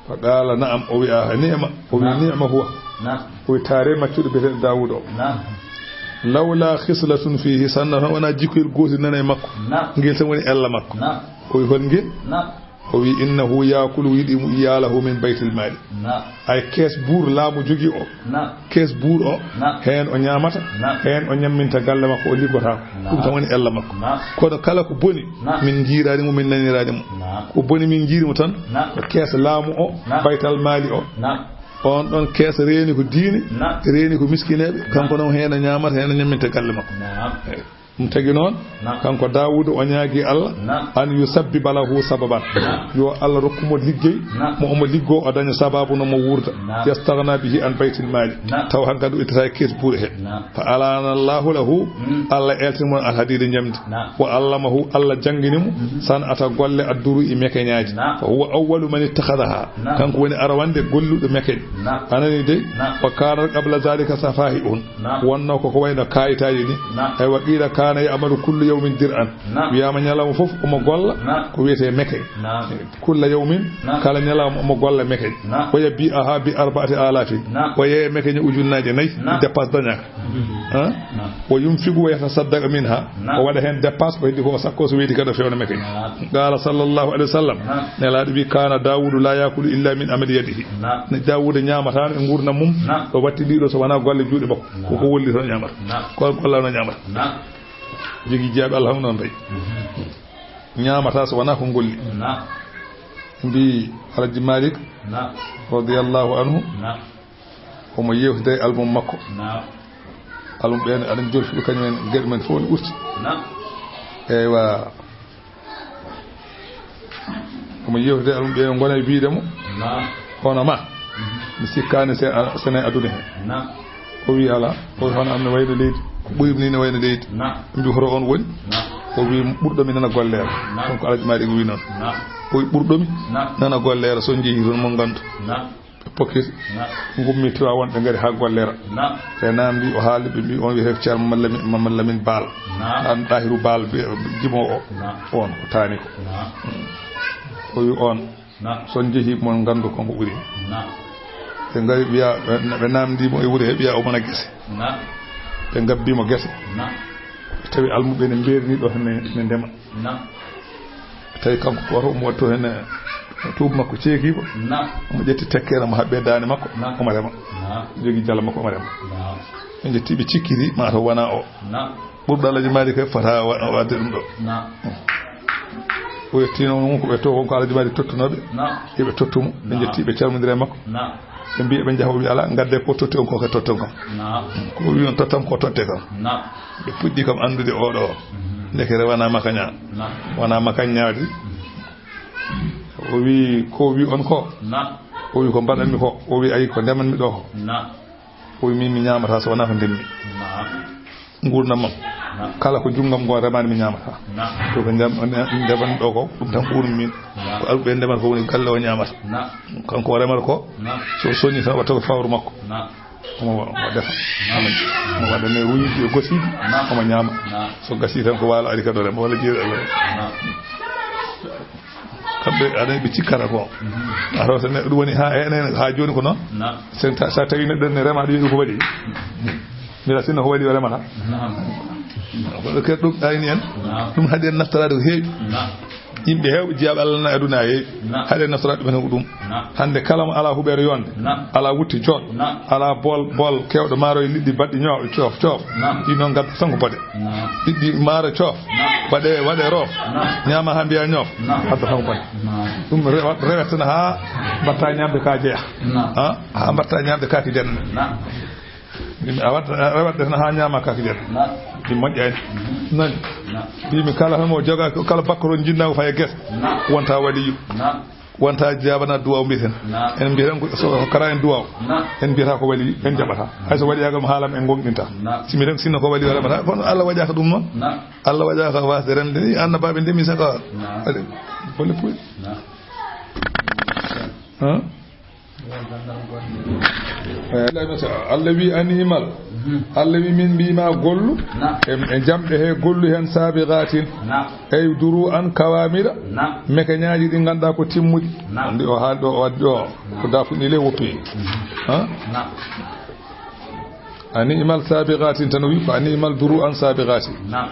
Fa qaala naam, o wi a ni'ma, o wi naam, ni'ma huwa. Naam. O wi taare maccuɗo biyeteeɗo Daawuda o. Naam. Lawla khislatun fihi, sanna tan wonaa jikkoyel gootel nana e makko. Naam. Ngel tan woni ella makko. Naam. O wi hol ngel? Naam. O wi innahu yaakulu, yiɗi mu iyalahu min baytil maali. Naam. Ay kees buur laamu jogii o. Naam. Kees buur o, naam, heen o ñaamata, naam, heen o ñamminta galle makko, o liggotaako. Naam. Ɗum tan woni ella makko. Naam. Kono kala ko boni, naam, min njiiraani mo, min naniiraani mo. Naam. Ko boni min njiiri mo tan, naam, ko kees laamu o, naam, baytal maali o. Naam. On ɗon kees reeni ko diine, naam, reeni ko miskineeɓe, naam, kanko noon heen o ñaamata, heen o ñamminta galle makko. Naam. Eey. Ɗum tagi noon, naam, kanko Daawuda o ñaagi Allah, naam, an yusabbiba lahu sababan. Naam. Yo Allah rokku mo liggey, naam, mo omo liggoo, o daña sababu no mo wuurda. Naam. Yastaghna bihi an baytil maali. Naam. Taw hankadi o ittata e kees buur he. Naam. Fa alana Allahu lahu, mm, Allah eltini mo alhadida njamdi. Naam. Wa allamahu, Allah janngini mo, mhm, san'ata golle adduru e mekeñaaji. Naam. Fa huwa awwalu man ittakhadaha. Naam. Kanko woni arawande golluɗo mekeñ. Naam. A nani dey? Naam. Wa kana qabla zalika safahi'un. Naam. Wonno ko ko wayno kayitaaji ni. Naam. Ay wa qila kana ya'malu kullu yawmin dir'an. Naam. Wiyaama ñalawma fof omo golla, naam, ko wiyetee meke. Naam. Kulla yawmin, naam, kala ñalawma omo golla meke. Naam. Wa yabi'aha bi arba'ati alafin. Naam. O yeeya meke ñe ujunnaaje nayi, naam, dépasse dañaaka. Mhm. Ha? Naam. Wa yunfiqu wa yatasaddaqu minha. Naam. O waɗa heen dépasse ko heddi ko o sakko so weeti kadi o fewna meke. Naam. Qala sallallahu alayhi wa sallam. Naam. Nelaaɗo wi kana Daawudu la yakulu illa min amali yadihi. Naam. Ne Daawuda ñaamataano e nguurndam mum, naam, o watti ɗiɗo so wonaa golle juuɗe makko. Naam. Ko ko wolli tan ñaamata. Naam. Ko gollano ñaamata. Naam. Jogii jiyaaɓe Allah hum noon tawi. Mhm. Ñaamata so wonaa ko golli. Naam. Mbi Alhaji Malik, naam, radiyallahu anhu. Naam. Omo yewtida e almum makko. Naam. Almum ɓeen aɗa jolfuɓe kañum en, geɗe men fof ne ɓurti. Naam. Eywa. Omo yewtida e almum ɓe ngona e wiyde mo. Naam. Hono ma. Mhm. Mi sikkaani se a, sene aduna he. Naam. O wi alaa. O wi hono am ne wayno leydi. Ko ɓuri mi ni ne wayno leydi. Naam. Mbi hoto on woni. Naam. O wi ɓurɗo mi nana golleera. Naam. Ɗum ko Alhaji Maalik wi noon. Naam. O wi ɓurɗo mi. Naam. Nana golleera so jehi toon mo nganndu. Naam. Ɓe pokkiti. Naam. Ngummi Tiwaawan ɓe ngari haa golleera. Naam. Ɓe naamndi o haali ɓe mbi on wiyetee ko Ceerno Mamad Lamin, Mamad Lamin Baal. Naam. An Ɗahiru Baal be jimo o. Naam. On ko taani ko. Naam. O wi on. Naam. So on jehi mon nganndu ko ngo ɓuri. Naam. Ɓe ngari ɓiya, ɓe, ɓe naamndi mo e wuri he ɓiya o mona gese. Naam. Ɓe ngabbi mo gese. Naam. Ɓe tawi almuɓe ne mbeeri ni ɗo ne, ne ndema. Naam. Tawi kanko gooto omo waɗi to heen, eh, tuuba makko ceekiiba. Naam. Omo ƴetti tekkere omo haɓɓi e daande makko. Naam. Omo rema. Naam. Jogii jala makko omo rema. Naam. Ɓe njetti ɓe cikkiti ma to wona o. Naam. Ɓurɗo Alhaji Maalik kay fota wa-, waɗde ɗum ɗo. Naam. O yetti noon ko ɓe to ko Alhaji Maalik tottunooɓe. Naam. Yo ɓe tottu mo. Ɓe njetti ɓe calmondira e makko. Naam. Ɓe mbiya ɓe njaha o wi alaa, ngadde ko totti on ko ke totton kam. Naam. Ko wi on tottam ko totte kam. Naam. Ɓe puɗɗi kam anndude oɗo o. Mhm. Ndeke rewana makaña. Naam. Wana makañaadi. O wi ko wi on ko. Naam. O wi ko mbaɗanmi ko. O wi ayi ko ndemanmi ɗo ko. Naam. O wi min mi ñaamata so wonaa ko ndemmi. Naam. Nguurndam am. Naam. Kala ko junngam ngo remani mi ñaamata. Naam. To ko ndem-, ndemanmi ɗo ko, ɗum tan ɓurmi min. Naam. Ko alɓe ndemata ko woni galle o ñaamata. Naam. Kanko o remata ko. Naam. So soni tan watta ko fawru makko. Naam. Omo wa-, omo defa. Naam. Omo waɗa ne ruuji e gosiiji. Naam. Omo ñaama. Naam. So gasi tan ko waalo ari kadi o rema walla jeeri Allah. Naam. Kamɓe aɗa ɓe cikkata ko. Mhm. A tawa so neɗɗo ɗum woni ha enen ha jooni ko noon. Naam. Sen ta-, sa tawi neɗɗo ne rema ɗum ko waɗi. Mira sinno ko waɗi o remata. Naam. Ko ɗo kadi ɗum ayni en. Naam. Ɗum haɗi en naftoraade ko heewi. Naam. Yimɓe heewɓe jiyaaɓe Allah na aduna heewi. Naam. Haɗi en naftoraade ɗum heen ko ɗum. Naam. Hannde kala mo alaa huɓeere yonde. Naam. Alaa wutte jooɗo. Naam. Alaa bool, bool kewɗo maaroye liɗɗi baɗɗi ñoo-, coof, coof. Naam. Ɗi noon ngadda tan ko bone. Naam. Ɓiɗɗi maaro coof. Naam. Waɗe, waɗe roof. Naam. Ñaama haa mbiya ñoof. Naam. Adda tan ko bone. Naam. Ɗum rewa-, rewetana haa mbatta ñaamde ka jeya. Naam. Ha? Haa mbatta ñaamde ka ki janna. Naam. Ɗum a watta, a watta tan haa ñaama ka ki janna. Naam. Ɗi moƴƴaani. Mhm. Nani? Naam. Mbimi kala tan mo joga, kala bakkoro jinnago faya gesa. Naam. Wonta waliyu. Naam. Wonta jaabana duwaaw mbiyeten. Naam. En mbiyeten ko so kara en duwaaw. Naam. En mbiyata ko wali, en jaɓata. Hay so wali yagal mo haalam en gonɗinta. Naam. Si mbiɗen sinno ko wali o remata, kono Allah waɗata ɗum noon. Naam. Allah waɗata wasde remde ni, annabaaɓe ndemi saka. Naam. Allez, bonne pluie. Naam. Hein? Eh, Allah wi animal. Mhm. Allah wi min mbima gollu. Naam. E, e jamɗe he gollu hen sabiqatin. Naam. Ey duru an kawamira. Naam. Mekañaaji ɗi ngannduɗaa ko timmuɗi. Naam. Andi o haali ɗo, o addi o. Naam. Ko dafuɗi le woppi. Mhm. Ha? Naam. Ani imal sabiqatin tan o wi ko ani imal duru an sabiqati. Naam.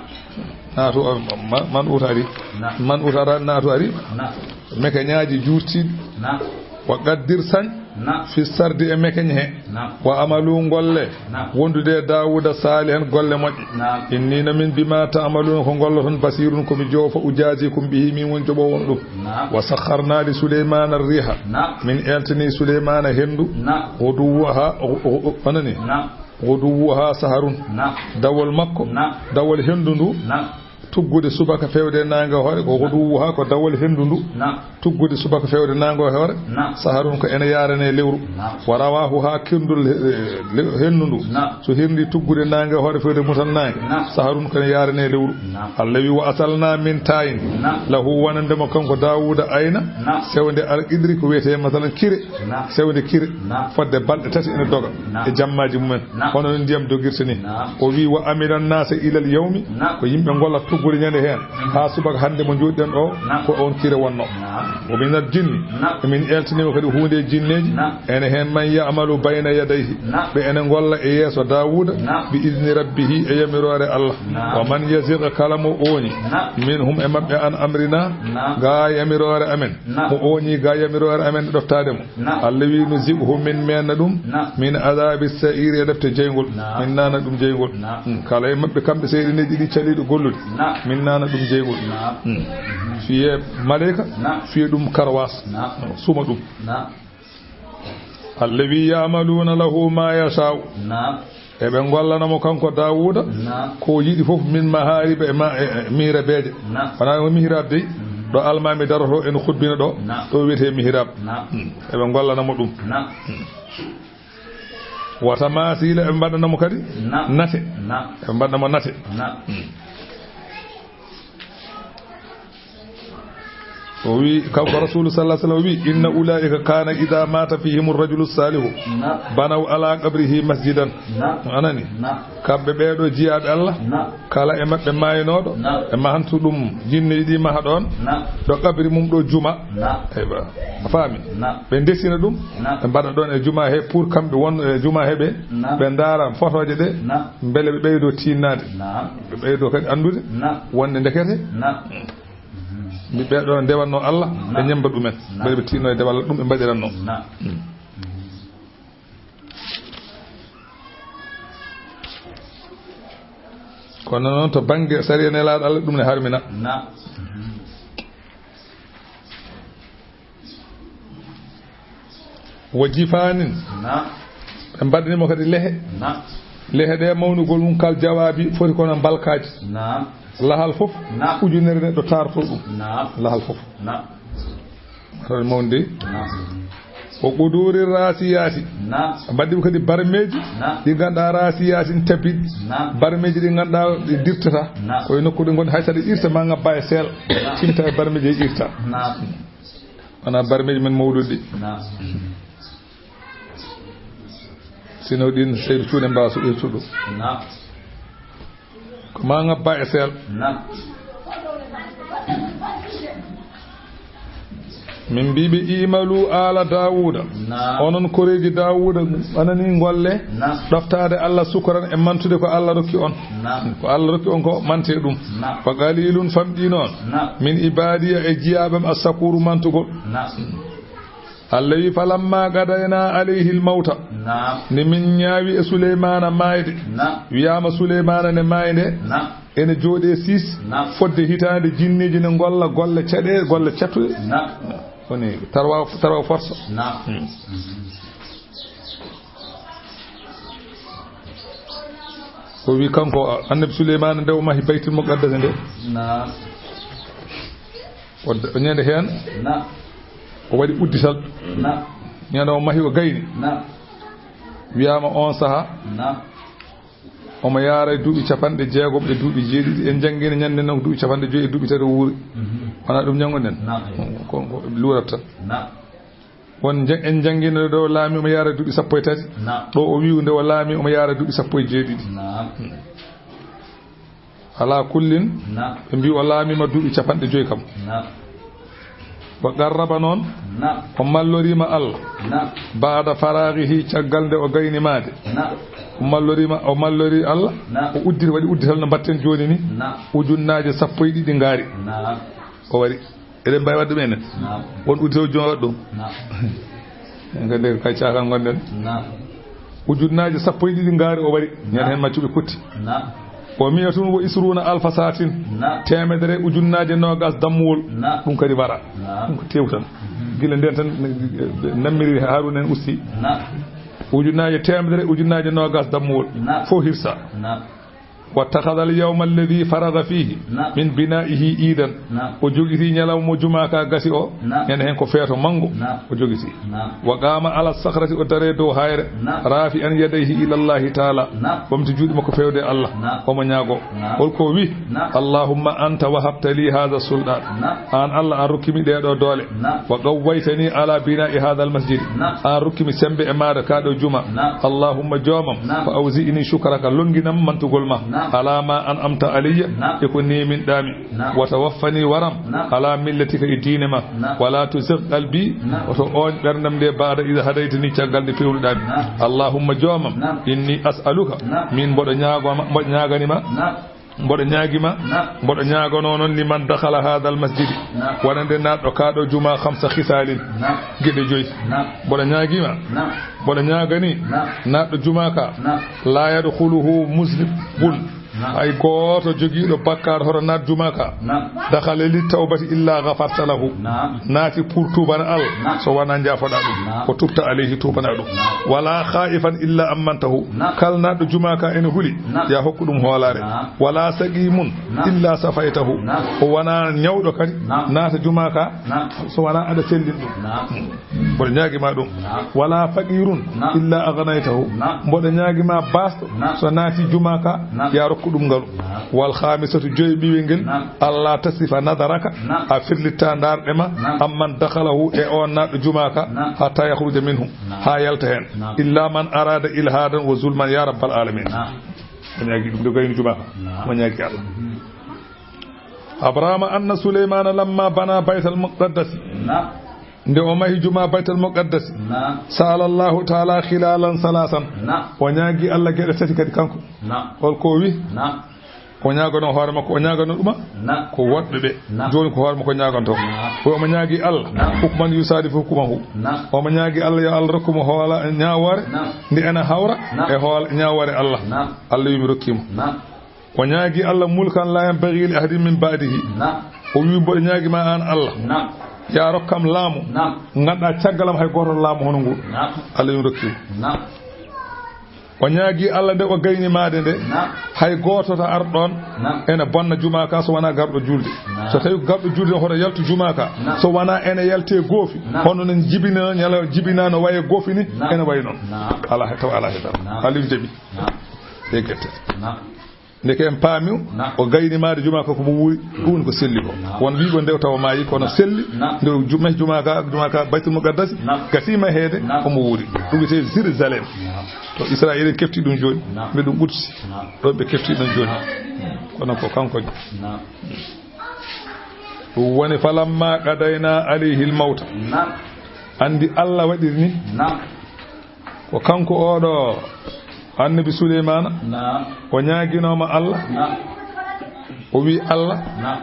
Naatu o, ma-, man utari. Naam. Man utara naatu ari. Naam. Mekañaaji juurtiɗi. Naam. Wa qaddir sañ. Naam. Fi sardi e mekañ he. Naam. Wa amalu ngolle. Naam. Wondude e Daawuda saalihan golle moƴƴe. Naam. Inni no min bima ta'maluna ko ngolloton basirun ko mi joofa ujazikum bihi min woni joɓoowo on ɗum. Naam. Wa sakharna li Sulaymana ar-riha. Naam. Min eltini Sulaymana hendu. Naam. Ghuduwwaha, o, o, o, onani. Naam. Ghuduwwaha saharun. Naam. Dawol makko. Naam. Dawol hendu ndu. Naam. Tuggude subaka fewde naange hoore, ko ghuduwwuha ko dawol hendu ndu. Naam. Tuggude subaka fewde naange hoore. Naam. Saharun ko ene yaarane lewru. Naam. Wa rawahuha kendul, eh, le-, hendu ndu. Naam. So herndi tuggude naange hoore fewde mutal naange. Naam. Saharun ko ene yaarane lewru. Naam. Allah wi wa asalna min tayin. Naam. Lahu wonande mo kanko Daawuda ayna. Naam. Sewde al qidri ko wiyetee masalan kire. Naam. Sewde kire. Naam. Fodde balɗe tati ene doga. Naam. E jammaaji mumen. Naam. Hono no ndiyam dogirta ni. Naam. O wi wa amiran nasa ilal yawmi. Naam. Ko yimɓe ngolla tuggude ñande heen. Naam. Haa subaka hannde mo njoɗɗen ɗo. Naam. Ko on kire wonno. Naam. Wa minal jinni. Naam. Min eltinima kadi huunde e jinneeji. Naam. Ene heen man ya'malu bayna yadayhi. Naam. Ɓe ene ngolla e yeeso Daawuda. Naam. Bi izni rabbihi e yamiroore Allah. Naam. Wa man yaziq kala mo ooñi. Naam. Minhum e maɓɓe an amrina. Naam. Ga yamiroore amen. Naam. Mo ooñi ga yamiroore amen ɗoftaade mo. Naam. Allah wi nuziquhu min meenna ɗum. Naam. Min adabi sa'iri e ɗefte jeyngol. Naam. Min naana ɗum jeyngol. Naam. Hmm. Kala e maɓɓe kamɓe seyɗineeji ɗi caliiɗo gollude. Naam. Min naana ɗum jeyngol. Naam. Hmm. Fiye maleyka. Naam. Fiye ɗum karwas. Naam. Suma ɗum. Naam. Allazi ya'maluuna lahu maa yashaa'u. Naam. Eɓe ngollana mo kanko Daawuuda. Naam. Ko yiɗi fof min mahaariba e ma-, e, e mihrabeeje. Naam. Wonaa ko mihrab dey, mhm, ɗo almaami darotoo en khutbina ɗo, naam, ɗo wiyetee mihrab. Naam. Hmm. Eɓe ngollana mo ɗum. Naam. Hmm. Wa tamaasiila, eɓe mbaɗana mo kadi, naam, nate. Naam. Eɓe mbaɗana mo nate. Naam. Hmm. O wi, kanko Rasulu sallallahu alaihi wasallam wi, "Inna ulaa'ika kaana idha maata fihimu rajulu salihu, naam, banaw ala qabrihi masjidan." Naam. Anani? Naam. Kamɓe ɓeeɗo jiyaaɓe Allah, naam, kala e maɓɓe maaynooɗo, naam, ɓe mahantu ɗum, jinneeji ɗi maha ɗoon, naam, ɗo qabri mum ɗo juma. Naam. Eywa. A faami? Naam. Ɓe ndesina ɗum, naam, ɓe mbaɗa ɗoon e juma he, pour kamɓe won e juma he ɓe, naam, ɓe ndaara fotooje ɗe, naam, mbele ɓe ɓeydo tiinnaade. Naam. Ɓe ɓeydo kadi anndude, naam, wonde ndekete, naam, mi ɓeeɗo ndewatnoo Allah, ɓe, naam, ñemmba ɗumen. Naam. Mbele ɓe tiinno e dewal ɗum ɓe mbaɗiratnoo. Naam. Mm. Kono noon to bannge sariya Nelaaɗo Allah, ɗum ne harmina. Naam. Wa jifaanin. Naam. Ɓe mbaɗani mo kadi lehe. Naam. Lehe ɗe mawnugol mum kal jawaabi foti kono mbalkaaji. Naam. Lahal fof, naam, ujunere neɗɗo taarotoo ɗum. Naam. Lahal fof. Naam. Mataw mawndi. Naam. O quduuri raasiyaati. Naam. Ɓe mbaɗi ɗum kadi barmeeji, naam, ɗi ngannduɗaa raasiyaati n tabiɗi. Naam. Barmeeji ɗi ngannduɗaa ɗi dirtata. Naam. Ko e nokku ɗi ngonɗi hay so ɗi irta ma ngabba e seel. Naam. Timta e barmeeji e irta. Naam. Wonaa barmeeji men mawluɗi ɗi. Naam. Sino ɗin seydu cuuɗe mbaawa suɓe suɗo. Naam. Ko ma ngabba e seel. Naam. Min mbiɓe, "I'malu ala Daawuda." Naam. Onon koreeji Daawuda, anani ngolle. Naam. Ɗoftaade Allah sukran e mantude ko Allah rokki on. Naam. Ko Allah rokki on ko mante ɗum. Naam. Wa qalilun, famɗi noon. Naam. Min ibadiya, e jiyaaɓam, as-sakuru, mantugol. Naam. Allah wi, "Falamma qadaynaa alayhi l-mawta." Naam. Nde min ñaawi e Suleymaana maayde. Naam. Wiyaama Suleymaana ne maayde. Naam. Ene jooɗee siis. Naam. Fodde hitaande jinneeji ne ngolla golle caɗe, golle cattuɗe. Naam. Woni tarwa, tarwa force. Naam. Hmm. O wi kanko, Annabi Suleymaana, nde o mahi Baytul Muqaddas nde. Naam. O d-, o ñande heen. Naam. O waɗi uddital. Naam. Ñande o mahi o gayni. Naam. Wiyaama on saha. Naam. Omo yaara e duuɓi capanɗe jeegom e duuɓi jeeɗiɗi. En janngino ñande noon ko duuɓi capanɗe joyi e duuɓi tati o wuuri. Mhm. Wonaa ɗum ñanngo nden? Naam. Ko, ko luurat tan. Naam. Won nja-, en janngino ɗo laami omo yaara duuɓi sappo e tati. Naam. Ɗo o wi'u nde o laami omo yaara duuɓi sappo e jeeɗiɗi. Naam. Alaa kullin, naam, ɓe mbi'u o laamiima duuɓi capanɗe joyi kam. Naam. Wa qarraba noon, naam, o malloriima Allah. Naam. Baada faraagihi, caggal nde o gayni maayde. Naam. O malloriima, o mallori Allah. Naam. O udditi, waɗi uddital no mbatten jooni ni. Naam. Ujunnaaje sappo e ɗiɗi ngaari. Naam. O wari. Eɗen mbaawi waɗde ɗum enen? Naam. Won uddital joom waɗa ɗum? Naam. En kadi kay caakan ngonɗen. Naam. Ujunnaaje sappo e ɗiɗi ngaari o wari. Naam. Ñande heen maccuɓe kotti. Naam. O mi'atun wa isruuna alfa saatin. Naam. Teemedere ujunnaaje noogaas dammuwol. Naam. Ɗum kadi wara. Naam. Ɗum ko teewu tan. Mhm. Gila nden tan nammiri Haaruuna en usti. Naam. Ujunnaaje teemedere, ujunnaaje noogaas dammuwol. Naam. Fof hirsa. Naam. Wattakhadha al-yawma alladhi faragha fihi, naam, min bina'ihi iidan. Naam. O jogiti ñalawma mo jumaa ka gasi o, naam, ñande heen ko feeto manngo. Naam. O jogiti. Naam. Wa qama ala sakhrati, o dare dow hayre. Naam. Rafi'an yadayhi ila Allahi ta'ala. Naam. Ɓamti juuɗe makko fewde Allah. Naam. Omo ñaago. Naam. Holko o wi? Naam. Allahumma anta wahabta li hadha sultan. Naam. An Allah, an rokkimi ɗeɗo doole. Naam. Wa qawwaytani ala bina'i hadha al-masjid. Naam. An rokkimi sembe e maada ka ɗo juma. Naam. Allahumma joomam. Naam. Fa awzi'ni shukraka, longinam mantugol ma. Naam. Ala ma an'amta alayya. Naam. E ko neminɗami. Naam. Wa tawaffani, waram. Naam. Ala millatika, e diine ma. Naam. Wa la tuzigh qalbi. Naam. Woto ooñ ɓerndam nde, ba'da idh hadaytani, caggal nde pewnuɗami. Naam. Allahumma joomam. Naam. Inni as'aluka. Naam. Min mboɗo ñaagoma, mboɗo ñaagani ma. Naam. Mboɗo ñaagi ma, naam, mboɗo ñaaganoo noon, liman dakhala hadha al masjid, naam, wonande naatɗo ka ɗo juma, khamsa khisalin, naam, geɗe joyi. Naam. Mboɗo ñaagi ma, naam, mboɗo ñaagani, naam, naatɗo juma ka, naam, la yadkhuluhu muznibun, Naam. Hay gooto jogiiɗo bakkaar hoto naat jumaa ka. Naam. Dakhala li tawbati illa ghafarta lahu. Naam. Naati pour tuubana Allah. Naam. So wonaa njaafoɗaa ɗum. Naam. Ko tubta alayhi tuubana ɗum. Naam. Wala khaifan illa ammantahu. Naam. Kala naatɗo jumaa ka ene huli. Naam. Ya hokku ɗum hoolaare. Naam. Wala saqimun Naam. illa safaytahu. Naam. O wonaa ñawɗo kadi. Naam. Naata jumaa ka. Naam. So wonaa aɗa sellin ɗum. Naam. Mboɗo ñaagi ma ɗum. Naam. Wala faqirun Naam. illa aghnaytahu. Naam. Mboɗo ñaagi ma baasɗo Naam. so naati jumaa ka Naam. ya rokku ɗum ngalu. Naam. Wal khamisatu joyi ɓiwel ngel Naam. alla tasifa nadaraka Naam. a firlitta ndaarɗe ma Naam. amman dakhalahu e on naatɗo jumaa ka Naam. hatta yakhruja minhu Naam. ha yalta hen Naam. illa man arada ilhadan wa zulman ya rabbal alamin. Naam. Mo ñaagi ɗum nde gayni jumaa ka Naam. mo ñaagi Allah. Mhm. Abrahama anna Suleymana lamma bana baytal muqaddasi Naam. Nde o mahi juma Baytal Muqaddasi, Naam. Sa'ala Allahu ta'ala khilalan salasan. Naam. O ñaagi Allah geɗe tati kadi kanko. Naam. Hol ko o wi? Naam. O ñaagano hoore makko, o ñaagano ɗuma? Naam. Ko woɗɓe ɓe. Naam. Jooni ko hoore makko ñaaganto. Naam. Ko omo ñaagi Allah. Naam. Hukman yusadifu hukmahu. Naam. Omo ñaagi Allah yo Allah rokku mo hoola ñaawoore. Naam. Nde ena hawra Naam. e hool ñaawoore Allah. Naam. Allah wi mi rokki mo. Naam. O ñaagi Allah mulkan la yanbaghi li ahadin min ba'dihi. Naam. O wi mboɗo ñaagi ma an Allah. Naam. Ya rokkam laamu. Naam. Ngannduɗaa caggalam hay gooto laamu hono ngu. Naam. Allah wi mi rokki mo. Naam. O ñaagi Allah nde o gayni maade nde. Naam. Hay gooto ta arɗon Naam. ene bonna juma ka so wonaa garɗo julde. Naam. So tawi garɗo julde hoto yaltu juma ka. Naam. So wonaa ene yalte goofi. Naam. Hono no jibina, ñala jibina no waye goofi ni, Naam. ene wayi noon. Naam. Ala he-, tawa ala heɗal. Naam. Aliou Jabi. Naam. E gerte. Naam. Ndeke en paami o, Naam. o gayni maade juma ko ko mo wuuri, ɗum woni ko selli ko. Naam. Won wiiɓe nde tawa maayi, kono Naam. selli, Naam. nde o juma, juma ka, juma ka Baytul Muqaddas, Naam. gasi maheede, Naam. omo wuuri. Ɗum wiyetee Jérusalem. Naam. To Israël en kefti ɗum jooni, Naam. mbe ɗum ɓutsi. Naam. Ɗo ɓe kefti ɗum jooni. Naam. Kono ko kanko. Naam. Ɗum woni falamma qadayna alayhi al-mawta. Naam. Anndi Allah waɗiri ni. Naam. Ko kanko oɗo Annabi Suleymaana, Naam. o ñaaginooma Allah, Naam. o wi Allah, Naam.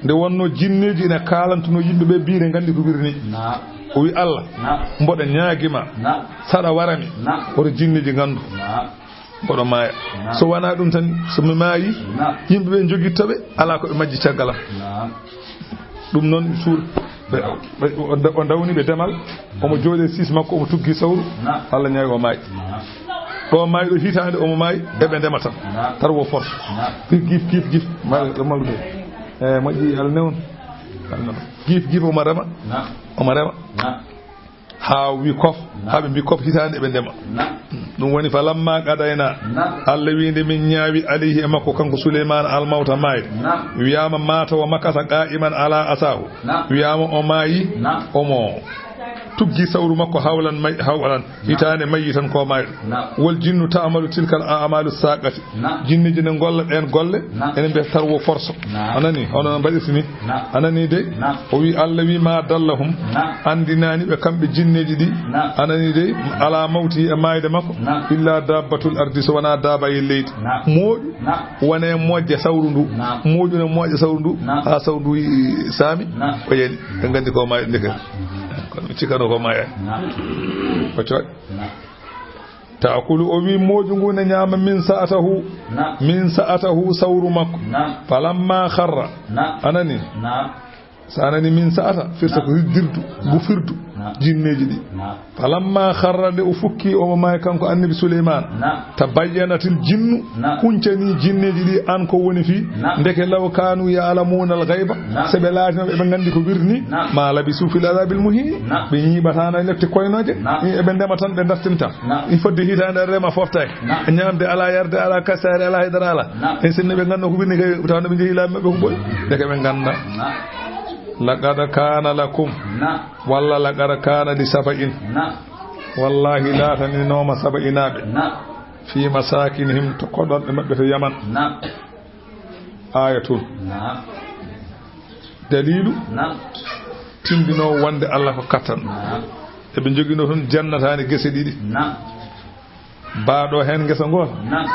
nde wonno jinneeji ina kaalantuno yimɓe ɓe, biire nganndi ko wirni. Naam. O wi Allah, Naam. mboɗo ñaagi ma, Naam. saɗa wara mi, Naam. woto jinneeji nganndu, Naam. mboɗo maaya. Naam. So wonaa ɗum tan, so mi maayi, Naam. yimɓe ɓe njogitto ɓe, alaa ko ɓe majji caggal am. Naam. Ɗum noon suur, ɓe, ɓe, o da-, o dawni ɓe demal, omo jooɗi e siis makko, omo tuggi sawru, Naam. Allah ñaawi o maayi. Naam. Ɗo maayi ɗo hitaande omo maayi, eɓe ndema tan. Naam. Tar wo force. Naam. Gif, gif, gif, gif. Ma-, ma-, e, moƴƴi Allah newon. Allah newon. Gif, gif, omo rema. Naam. Omo rema. Naam. Haa wi kof, Naam. haa ɓe mbi kof hitaande eɓe ndema. Naam. Ɗum woni falamma qadayna. Naam. Allah wi nde min ñaawi alayhi e makko kanko Suleymaana al-mawta maayde. Naam. Wiyaama maata wa makasa qa'iman ala asahu. Naam. Wiyaama o maayi, Naam. omo tuggi sawru makko hawlan may-, hawlan. Naam. Hitaande mayi tan ko maayɗo. Naam. Wal jinnu ta'malu tilkal a'malu saqati. Naam. Jinneeji ne ngolla ɗeen golle. Naam. Ene mbiyata tarwo forso. Naam. A nani? Hono no mbaɗirta ni. Naam. A nani de? Naam. O wi Allah wi ma dallahum. Naam. Anndinaani ɓe kamɓe jinneeji ɗi. Naam. A nani de? Ala mawti e maayde makko. Naam. Illa dabbatul ardi so wonaa daabayel leydi. Naam. Mooƴu. Naam. Wone moƴƴa sawru ndu. Naam. Mooƴu ne moƴƴa sawru ndu. Naam. Haa sawru ndu i-, saami. Naam. O yani. Ɓe nganndi ko maayɗo ndeke. Naam. Kono ɓe cikano ko maayani. Naam. Ko coy. Naam. Ta'kulu o wi mooƴu ngu ne ñaama min sa'atahu. Naam. Min sa'atahu sawru makko. Naam. Falamma kharra. Naam. A nani? Naam. So a nani min sa'ata, firta ko Naam. hirdirdu, Naam. ngu firdu, Naam. jinneeji ɗi. Naam. Falamma kharra nde o fukki omo maayi kanko Annabi Suleymaan. Naam. Tabayyanatil jinnu, Naam. huncani jinneeji ɗi an ko woni fii. Naam. Ndeke law kanu ya'lamuna al-ghayba, Naam. se ɓe laatino ɓe, ɓe nganndi ko wirni, Naam. ma labisu fil azabil muhin. Naam. Ɓe ñiiɓataano e lepte koynooje. Naam. Eɓe ndema tan, ɓe dartinta. Naam. I fodde hitaande rema foftay. Naam. Ñaamde alaa, yarde alaa, kasaare alaa, haydara alaa. Naam. E sinno ɓe nganndu ko wirni kay, tawno ɓe njehi laabi maɓɓe ko ɓoy. Ndeke ɓe ngannda. Naam. Laqad kana lakum. Naam. Walla laqad kana li saba'in. Naam. Wallahi laataninooma saba'inaaɓe. Naam. Fi masakinihim to koɗorɗe maɓɓe to Yaman. Naam. Ayatun. Naam. Daliilu. Naam. Tindinoowo wonde Allah ko kattan. Naam. Eɓe njoginoo toon jannataani gese ɗiɗi. Naam. Baaɗo heen ngesa ngoota. Naam.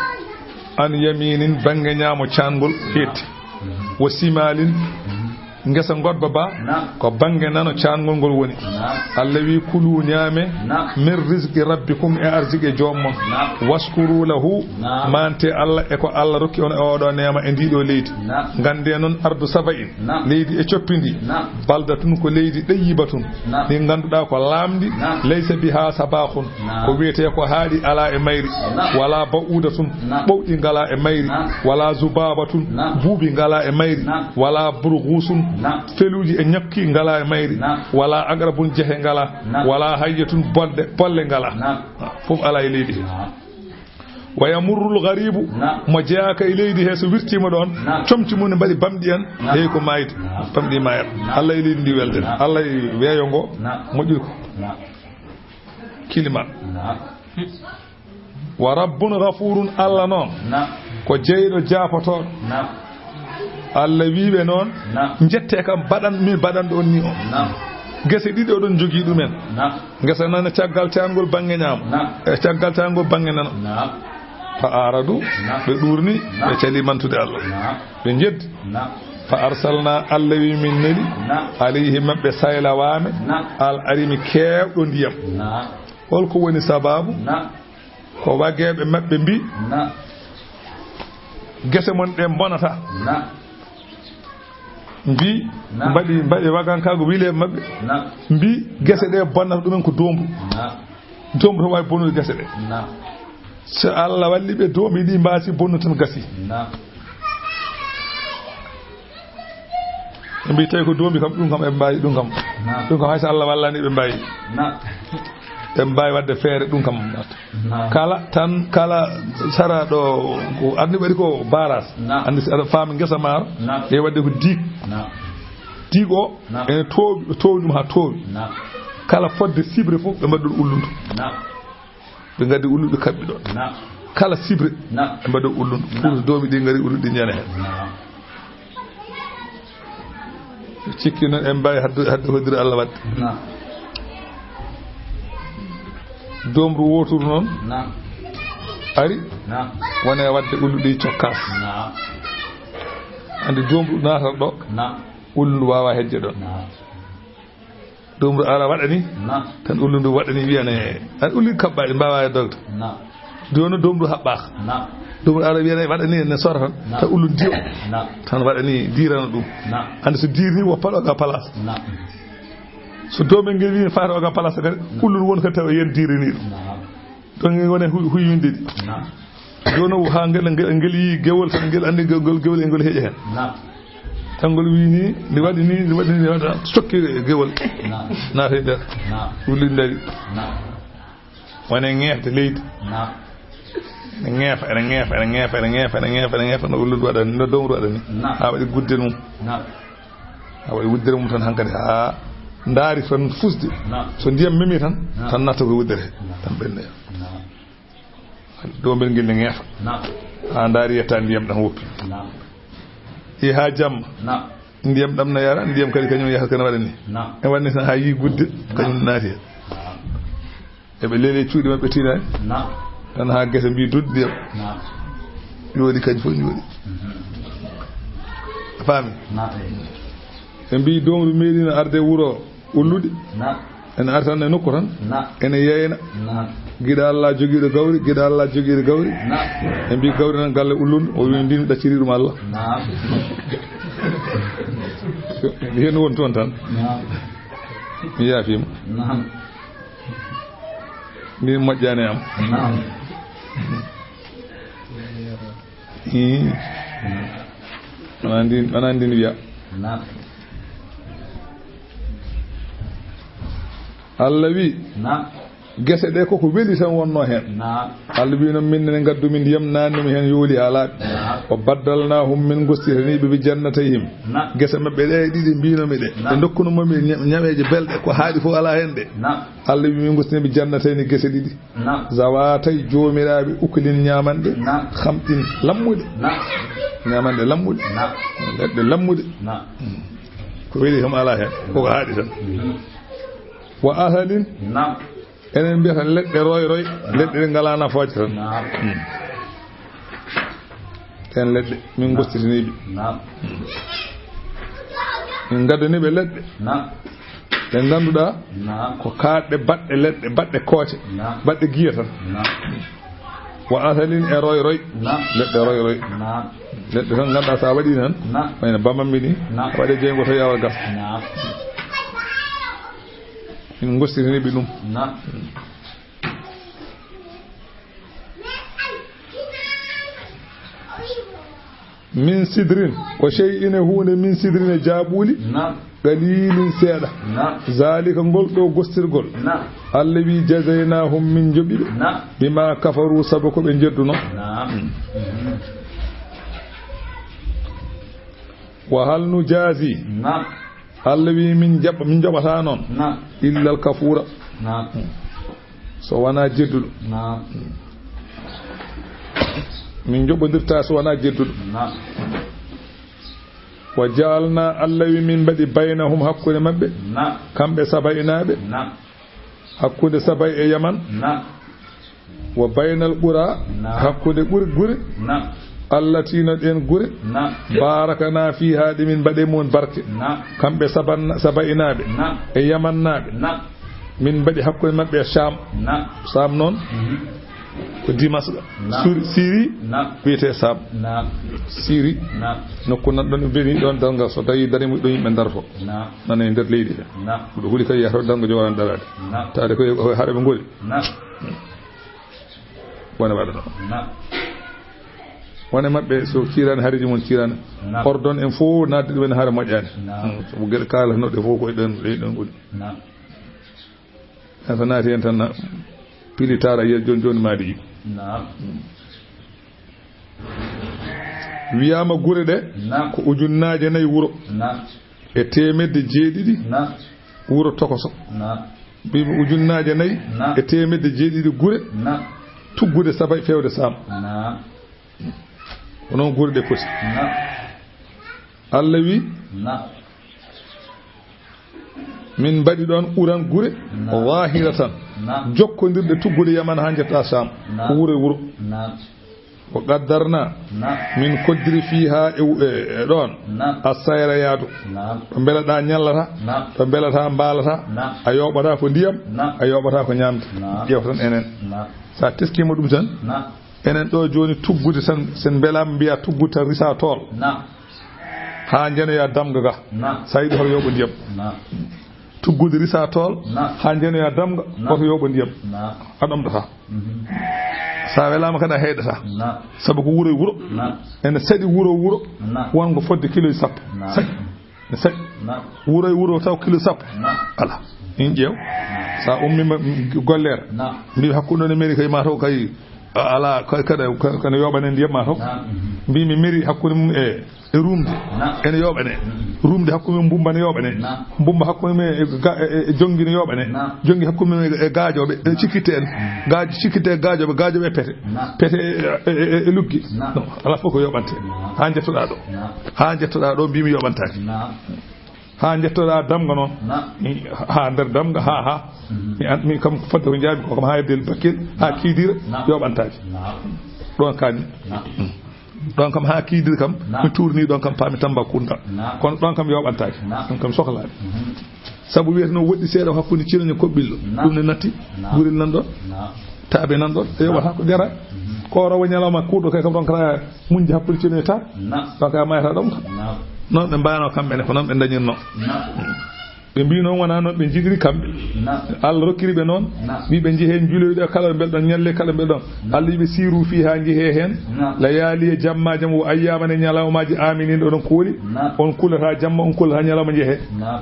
An yaminin bannge ñaamo caangol heetti. Mhm. Wa simalin Mhm. Ngesa ngodba ba, naam, ko bannge nano caangol ngol woni. Naam. Allah wi, "Kulu, ñaame, naam, min rizqi rabbikum, e arziki joom mon. Naam. Waskuru lahu, naam, mante Allah e ko Allah rokki on e oɗo neema e ndiɗo leydi." Naam. Ngannde noon ardu Saba'in, naam, leydi e coppi ndi. Naam. Baldatun ko leydi ɗayyibatun. Naam. Ndi ngannduɗaa ko laamndi, naam, laysa biha sabahun. Naam. Ko wiyetee ko haaɗi alaa e mayri. Naam. Wala ba'udatun, naam, ɓowɗi ngalaa e mayri. Naam. Wala zubabatun, naam, buubi ngalaa e mayri. Naam. Wala burgusun, naam, feluuji e ñakki ngalaa e mayri. Naam. Wala aqrabun, jehe ngalaa. Naam. Wala hayyatun, bolle, bolle ngalaa. Naam. Fof alaa e leydi he. Naam. Wa yamurrul gharibu, naam, mo jeyaaka e leydi he, so wirtiima ɗoon, naam, comci mum ne mbaɗi bamɗi en, naam, heewi ko maayde. Naam. Bamɗi maayat. Naam. Allah e leydi ndi welde. Naam. Allah e weeyo ngo, naam, moƴƴude ko. Naam. Climat. Naam. Wa rabbun ghafurun, Allah noon, naam, ko jeyɗo jaafotooɗo. Naam. Allah wii ɓe noon, naam, "Njettee kam baɗan-, min baɗanɗo on ni o." Naam. Gese ɗiɗi oɗon njogii ɗumen. Naam. Ngesa nana caggal caangol bannge ñaamo. Naam. E caggal caangol bannge nano. Naam. Fa aradu, naam, ɓe ɗuurni, naam, ɓe cali mantude Allah. Naam. Ɓe njeddi. Naam. Fa arsalna, Allah wi min neli, naam, alayhim maɓɓe sayla waame, naam, al arimi keewɗo ndiyam. Naam. Holko woni sababu? Naam. Ko wageeɓe maɓɓe mbi, naam, gese mon ɗe mbonata. Naam. Mbi, naam, mbaɗi, mbaɗi wagankaagu wile maɓɓe. Naam. Mbi, gese ɗe bonnata ɗumen ko doombu. Naam. Doombu to waawi bonude gese ɗe. Naam. So Allah walli ɓe, doombi ɗi mbaasi bonnu tan gasi. Naam. Ɓe mbi tawi ko doombi kam, ɗum kam eɓe mbaawi, ɗum kam. Naam. Ɗum kam hay so Allah wallani ɓe mbaawi. Naam. Ɓe mbaawi waɗde feere, ɗum kam. Naam. Kala tan, kala sara ɗo, ko anndi waɗi ko barrage. Naam. Anndi si aɗa faami ngesa maaro, naam, ɗe waɗde ko diig. Naam. Diig o, naam, ene toowi, ɓe toowi ɗum haa toowi. Naam. Kala fodde sibre fof, ɓe mbaɗi ɗon ullundu. Naam. Ɓe ngaddi ullundu, ɓe kaɓɓi ɗon. Naam. Kala sibre, naam, ɓe mbaɗi ullundu. Naam. Pour doombi ɗi ngari, ullundu ɗi njana heen. Naam. Cikki noon en mbaawi hadde, hadde hoddira Allah waɗde. Naam. Doomru wooturu noon, naam, ari, naam, wone waɗde ullundu ɗi cokkaas. Naam. Anndi doomru naatat ɗo, naam, ullundu waawaa hejje ɗon. Naam. Doomru ara waɗani, naam, tan ullundu waɗani, wiyane, an ullundu kaɓɓaaɗi, mbaawaa e dogde. Naam. Jooni doomru haɓɓaaka. Naam. Doomru ara wiyane waɗani ne sora tan, naam, tan ullundu diyo. Naam. Tan waɗani diirana ɗum. Naam. Anndi so diirini, woppat oga place. Naam. So doomel ngel wiyi faata oga place kadi, naam, ullundu won kadi tawa yen diirini ɗum. Naam. Ɗon ngel woni hu-, huywinde ɗi. Naam. Jooni o haa ngel, ngel, ngel yii gewol tan, ngel anndi gewol, gewol e ngol heƴa heen. Naam. Tan ngol wii ni, ndi waɗi ni, ndi waɗi ni, ndi waɗi tan, sokki gewol. Naam. Naati nder. Naam. Wulli ndari. Naam. Woni e ŋeefde leydi. Naam. Ene ŋeefa, ene ŋeefa, ene ŋeefa, ene ŋeefa, ene ŋeefa, ene ŋeefa, no ullundu waɗani, no doomru waɗani. Naam. Haa waɗi guddel mum. Naam. Haa waɗi wuddere mum tan hankadi, haa ndaari tan fusde. Naam. So ndiyam memi tan, naam, tan natta ko wuddere. Naam. Tan ɓennoya. Naam. Doomel ngel ne ŋeefa. Naam. Haa ndaari yetta ndiyam ɗam woppi. Naam. Yehi haa jamma. Naam. Ndiyam ɗam na yara, ndiyam kadi kañum yaha kana waɗa ni. Naam. E waɗni tan haa yii gudde, naam, kañum naati heen. Naam. Eɓe leeli cuuɗi maɓɓe tiinaani. Naam. Tan haa gese mbi dud ndiyam. Naam. Jooɗi kañ fof jooɗi. Mhm. A faami? Naam. Ɓe mbi doomru meeɗino arde wuro ullude. Naam. Ene artan e nokku tan. Naam. Ene yeeyna. Naam. Giɗo Allah jogiiɗo gawri, giɗo Allah jogiiɗo gawri. Naam. Ɓe mbi gawri tan galle ullundu, o wi ndin ɗacciri ɗum Allah. Naam. Heen woni toon tan. Naam. Mi yaafiima. Naam. Min moƴƴaani am. Naam. Ii. Wona ndin, wona ndin wiya. Naam. Allah wi, naam, gese ɗe koko weli tan wonno heen. Naam. Allah wi noon min ne ngaddu min ndiyam naanni mi heen yooli haa laaɓi. Naam. Wa baddalnahum, min gostitani ɓe bi jannatayhim. Naam. Gese maɓɓe ɗe ɗiɗi mbinomi ɗe. Naam. Ɓe dokkuno momi ña-, ñameeje belɗe ko haaɗi fof alaa heen ɗe. Naam. Allah wi min gostini ɓe jannatayni gese ɗiɗi. Naam. Zawatay joomiraaɓe ukulin ñaamanɗe. Naam. Hamɗin lammuɗe. Naam. Ñaamanɗe lammuɗe. Naam. Leɗɗe lammuɗe. Naam. Hmm. Ko weli kam alaa heen. Ko ko haaɗi tan. Mhm. Wa ahalin. Naam. Enen mbiyata leɗɗe roy roy. Naam. Leɗɗe ɗe ngalaa nafooje tan. Naam. Hmm. Ɗeen leɗɗe min gostitini ɓe. Naam. Hmm. Min ngaddani ɓe leɗɗe. Naam. Ɗe ngannduɗaa. Naam. Ko kaaɗɗe baɗɗe leɗɗe, baɗɗe kooce. Naam. Baɗɗe giya tan. Naam. Wa asalin e roy roy. Naam. Leɗɗe roy roy. Naam. Leɗɗe tan ngannduɗaa so a waɗii tan. Naam. Wayno bamammi ni. Naam. Waɗe jeyngo to yawal gas. Naam. Min ngostitini ɓe ɗum. Naam. Min sidrin, ko shay'in e huunde, min sidrin e jaaɓuuli, naam, qalilin seeɗa. Naam. Zalika ngol ɗo gostirgol. Naam. Allah wi jazaynahum min joɓi ɓe. Naam. Bima kafaru sabu ko ɓe jedduno. Naam. Wa hal nujazi. Naam. Allah wi min jaɓ-, min joɓata noon. Naam. Illal kafura. Naam. So wonaa jedduɗo. Naam. Min njoɓondirta so wonaa jedduɗo. Naam. Wa ja'alna, Allah wi min mbaɗi baynahum hakkunde maɓɓe. Naam. Kamɓe Sabayinaaɓe. Naam. Hakkunde Sabay e Yaman. Naam. Wa baynal qura. Naam. Hakkunde gure, gure. Naam. Allati no ɗeen gure. Naam. Barakana fiha ɗi min mbaɗi mun barke. Naam. Kamɓe Saban-, Sabayinaaɓe. Naam. E Yamannaaɓe. Naam. Min mbaɗi hakkunde maɓɓe e Saam. Naam. Saam noon. Mhm. Ko Dimas. Naam. Suri-, Siri. Naam. Wiyetee Saam. Naam. Siri. Naam. Nokku nan ɗon ɓe mbeni ɗon darngal so tawi darimu ɗon yimɓe darto. Naam. Nana e nder leydi he. Naam. Ɗo huli kadi yahata darngo jowaran daraade. Naam. Taade ko e, ko haɗa ɓe ngoli. Naam. Wona waɗa ɗo. Naam. Wona maɓɓe so kiirani hareji mon kiirani. Naam. Ordon en fof nadde ɗumen hare moƴƴani. Naam. Mm. Sabu geɗe kala no ɗe fof ko e ɗon, e ɗon ngoni. Naam. Tan so naati heen tan na pili taara yer jooni jooni maadi yi. Naam. Wiyaama gure ɗe. Naam. Ko ujunnaaje nayi wuro. Naam. E teemedde jeeɗiɗi. Naam. Wuro tokoso. Naam. Mbiimi ujunnaaje nayi. Naam. E teemedde jeeɗiɗi gure. Naam. Tuggude Saba e feewde Saam. Naam. Ko noon gure ɗe poti. Naam. Allah wi. Naam. Min mbaɗi ɗoon uran gure. Naam. Zahiratan. Naam. Jokkondirɗe tuggude Yaman haa njettaa Saam. Naam. Ko wuro e wuro. Naam. Wa qaddarna. Naam. Min koddiri fiha e, e, e ɗoon. Naam. Assayra yaadu. Naam. Ɗo mbelaɗaa ñallata. Naam. Ɗo mbelataa mbaalata. Naam. A yooɓataa ko ndiyam. Naam. A yooɓataa ko ñaamde. Naam. Ƴeew tan enen. Naam. So a teskiima ɗum tan. Naam. Enen ɗo jooni tuggude tan, sen mbelaama mbiya tuggude tan risa tool. Naam. Haa njenoya damga ga. Naam. Sa yiɗi hoto yooɓo ndiyam. Naam. Tuggude risa tool. Naam. Haa njenoya damga. Naam. Hoto yooɓo ndiyam. Naam. A ɗomɗata. Mhm. Sa welaama kadi a heyɗata. Naam. Sabu ko wuro e wuro. Naam. Ene saɗi wuro e wuro. Naam. Wongo fodde kilo e sappo. Naam. Saɗi. Ne saɗi. Naam. Wuro e wuro taw kilo sappo. Naam. Ala. In ƴeew. Naam. Sa ummiima, mm, golleere. Naam. Mbi hakkunde ne mairie kay ma taw kay, a-, ala kay kada, ka-, kana yooɓane ndiyam ma taw. Naam. Mhm. Mbimi mairie hakkunde mum e, e rumde. Naam. Ene yooɓane. Mhm. Rumde hakkunde mum mbumba ne yooɓane. Naam. Mbumba hakkunde mum e ga-, e, e, e jonngi ne yooɓane. Naam. Jonngi hakkunde mum e, e gaajooɓe, e cikkitte en. Mhm. Gaaj-, cikkitte e gaajooɓe, gaajooɓe e pete. Naam. Pete e, e, e, e luggi. Naam. Non, ala fof ko yooɓante. Naam. Haa njettoɗaa ɗo. Naam. Haa njettoɗaa ɗo mbimi yooɓantaake. Naam. Haa njettoɗaa damga noon. Naam. Mi, haa nder damga, haa, haa. Mhm. Mi an-, mi kam ko fodde ko njaabi ko kam haa e Del Bakel, haa Naam. Kiidira, Naam. Yooɓantaake. Naam. Ɗoon kaani. Naam. Ɗoon kam haa Kiidira kam, Naam. Mi tuurnii ɗoon kam paami Tambacounda. Naam. Kono ɗoon kam yooɓantaake. Naam. Ɗum kam sohlaani. Mhm. Sabu wiyeteno woɗɗi seeɗa ko hakkunde Cinoño Koɓɓillo. Naam. Ɗum ne natti, Naam. Gurel nan ɗoon. Naam. Taabe nan ɗoon, e yooɓata ko jara. Mhm. Ko rowo ñalawma kuuɗo kay kam ronkata muñde hakkunde Cinoño e Taabe. Naam. Ɗoon kay a mayata ɗoon kam. Naam. Noon ɓe mbaano kamɓe ne, ko noon ɓe ndañirno. Naam. Ɓe mbii noon wonaa noon ɓe njiɗiri kamɓe. Naam. Allah rokkiri ɓe noon. Naam. Wi ɓe njehee njuloyɗo kala ɓe mbelɗon ñalle kala ɓe ɗon. Naam. Allah wi ɓe siiru fii haa njehee heen. Naam. Layaali e jamma jam o ayyaama ne ñalawmaaji aaminiin oɗon kooli. Naam. On kulataa jamma, on kulataa ñalawma njehee. Naam.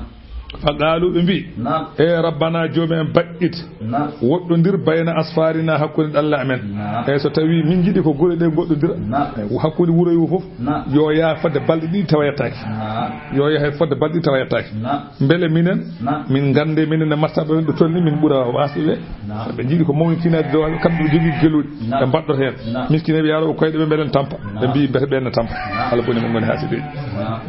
Fa qaalu ɓe mbii. Naam. E rabbana joomi en baɗɗit. Naam. Woɗɗondir bayna asfarina hakkunde ɗalla amen. Naam. E so tawi min njiɗi ko gure ɗe goɗɗondira. Naam. Hakkunde wuro e wuro fof. Naam. Yo yaha fodde balɗe ɗiɗi tawa yettaaki. Naam. Yo yaha fodde balɗe ɗiɗi tawa yettaaki. Naam. Mbele minen, Naam. Min ngannde minen e marsaɓe ɓe tolni min ɓura waasde ɓe. Naam. Ɓe njiɗi ko mawnitinaade dow kamɓe ɓe jogii geluuɗi. Naam. Ɓe mbaɗɗo heen. Naam. Miskineeɓe yaarooɓe koyɗe ɓe mbelen tampa. Ɓe Naam. Mbii mbete ɓeen ne tampa. Naam. Alla boni mo ngoni haasideeji. Naam.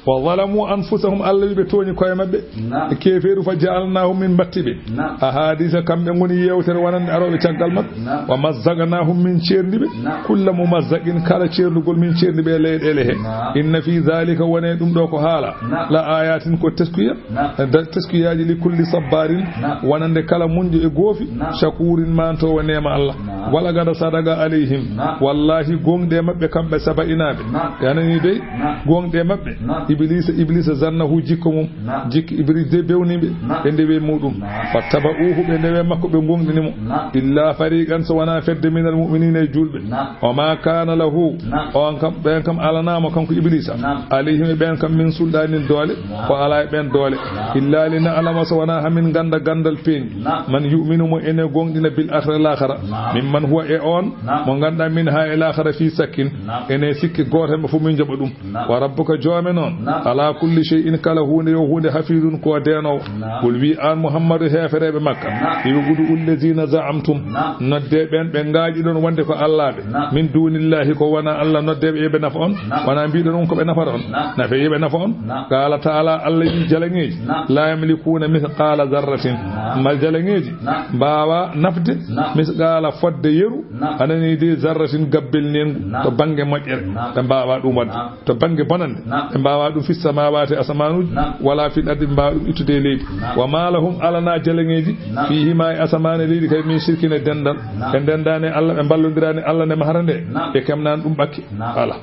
وظلموا أنفسهم, Allah wi ɓe tooñi koye maɓɓe. Naam. E keefeeru, فجعلناهم, min mbatti ɓe. Naam. أحاديث, kamɓe ngoni yeewtere wonande arooɓe caggal maɓɓe. Naam. ومزقناهم, min ceerndi ɓe. Naam. كل ممزق, kala ceerndugol min ceerndi ɓe e leyɗeele he. Naam. إن في ذلك, wone ɗum ɗo ko haala. Naam. لآيات, ko teskuya. Naam. Da-, teskuyaaji لكل صبار, naam, wonande kala muñɗo e goofi. Naam. شكور, maantoowo neema Allah. Naam. ولقد صدق عليهم, naam, wallaahi gooŋɗi e maɓɓe kamɓe Saba'inaaɓe. Naam. A nanii dey? Naam. Gooŋɗi e maɓɓe. Naam. Ibliisa, Ibliisa ظنه, jikku mum. Naam. Jikku Ibliisa de bewni ɓe. Naam. Ɓe ndewi e muɗum. Naam. فاتبعوه, ɓe ndewi e makko, ɓe gooŋɗini mo. Naam. إلا فريقا, so wonaa fedde, من المؤمنين, e juulɓe. Naam. وما كان له, naam, on kam, ɓen kam alanaa mo kanko Ibliisa. Naam. عليهم, e ɓen kam, من سلطان, doole. Naam. O alaa e ɓen doole. Naam. إلا لنعلم, so wonaa haa min ngannda ganndal peeñɗi. Naam. من يؤمن, mo ene gooŋɗina, بالآخرة, laakhara. Naam. ممن هو, e on, naam, mo ngannduɗaa, منها, e laakhara, في شك, naam, ene sikki gooto heen, ɓe fof min njaɓa ɗum. Naam. وربك, joome noon, naam, على كل شيء, kala huunde, yo huunde, حفيظ, ko deenoowo. Naam. قل, wi aan Muhammadu heefereeɓe Makka, naam, yo, ادعوا الذين زعمتم, naam, nodde ɓeen ɓe ngaaƴiɗon wonde ko allaaɓe, naam, من دون الله, ko wonaa Allah, nodde ɓe, yo ɓe nafa on, naam, wonaa mbiɗon on ko ɓe nafata on, naam, nafa, yo ɓe nafa on. Naam. قال تعالى, Allah wi jalaŋeeji, naam, لا يملكون مثقال ذرة, naam, ma jalaŋeeji, naam, mbaawaa nafde, naam, مثقال, fodde yeru, naam, a nanii de, ذرة, gabbel neengu, naam, to bannge moƴƴere, naam, ɓe mbaawaa ɗum waɗde. Naam. To bannge bonannde, naam, ɓe mbaawaa ɗum, في السماوات, asamaanuuji, naam, ولا في الأرض, ɓe mbaawaa ɗum ittude e leydi. Naam. وما لهم, alanaa jalaŋeeji, naam, فيهما, e asamaan e leydi kay, من شرك, e denndal. Naam. Ɓe ndendaani Allah, ɓe mballondiraani Allah nde mahata nde, naam, ɓe keɓnaani ɗum ɓakke. Naam. Alaa.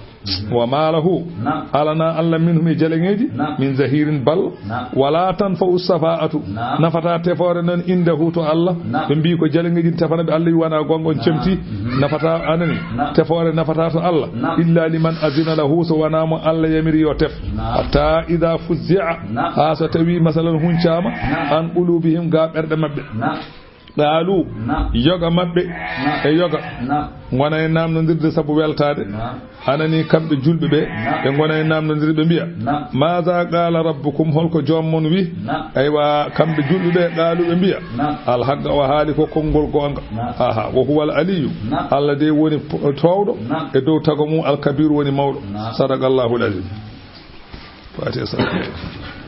وما له, naam, alanaa Allah, منهم, e jalaŋeeji, naam, من ظهير, bal. Naam. ولا تنفع الشفاعة, naam, nafataa tefoore noon, عنده, to Allah. Naam. Ɓe mbii ko jalaŋeeji tefana ɓe, Allah wi wonaa goonga, on, naam, cemti. Mhm. Nafataa, a nanii? Naam. Tefoore nafataa to Allah. Naam. إلا لمن أذن له, so wonaa mo Allah yamiri yo tef. Naam. حتى إذا فزع, naam, haa so tawii, masalan, huncaama, naam, عن قلوبهم, ga ɓerɗe maɓɓe. Naam. قالوا, naam, yoga maɓɓe, naam, e yoga, naam, ngona e naamnondirde sabu weltaade. Naam. A nanii, kamɓe juulɓe ɓe, naam, ɓe ngona e naamnondirde, ɓe mbiya, naam, ماذا قال ربكم, holko joom mon wi? Naam. Aywa, kamɓe juulɓe ɓe, قالوا, ɓe mbiya, naam, الحق, o haali ko konngol goonga. Naam. Aha, وهو العلي, naam, Allah de woni po-, toowɗo, naam, e dow tago mum, الكبير, woni mawɗo. Naam. صدق الله العظيم. Fatiha, salaam.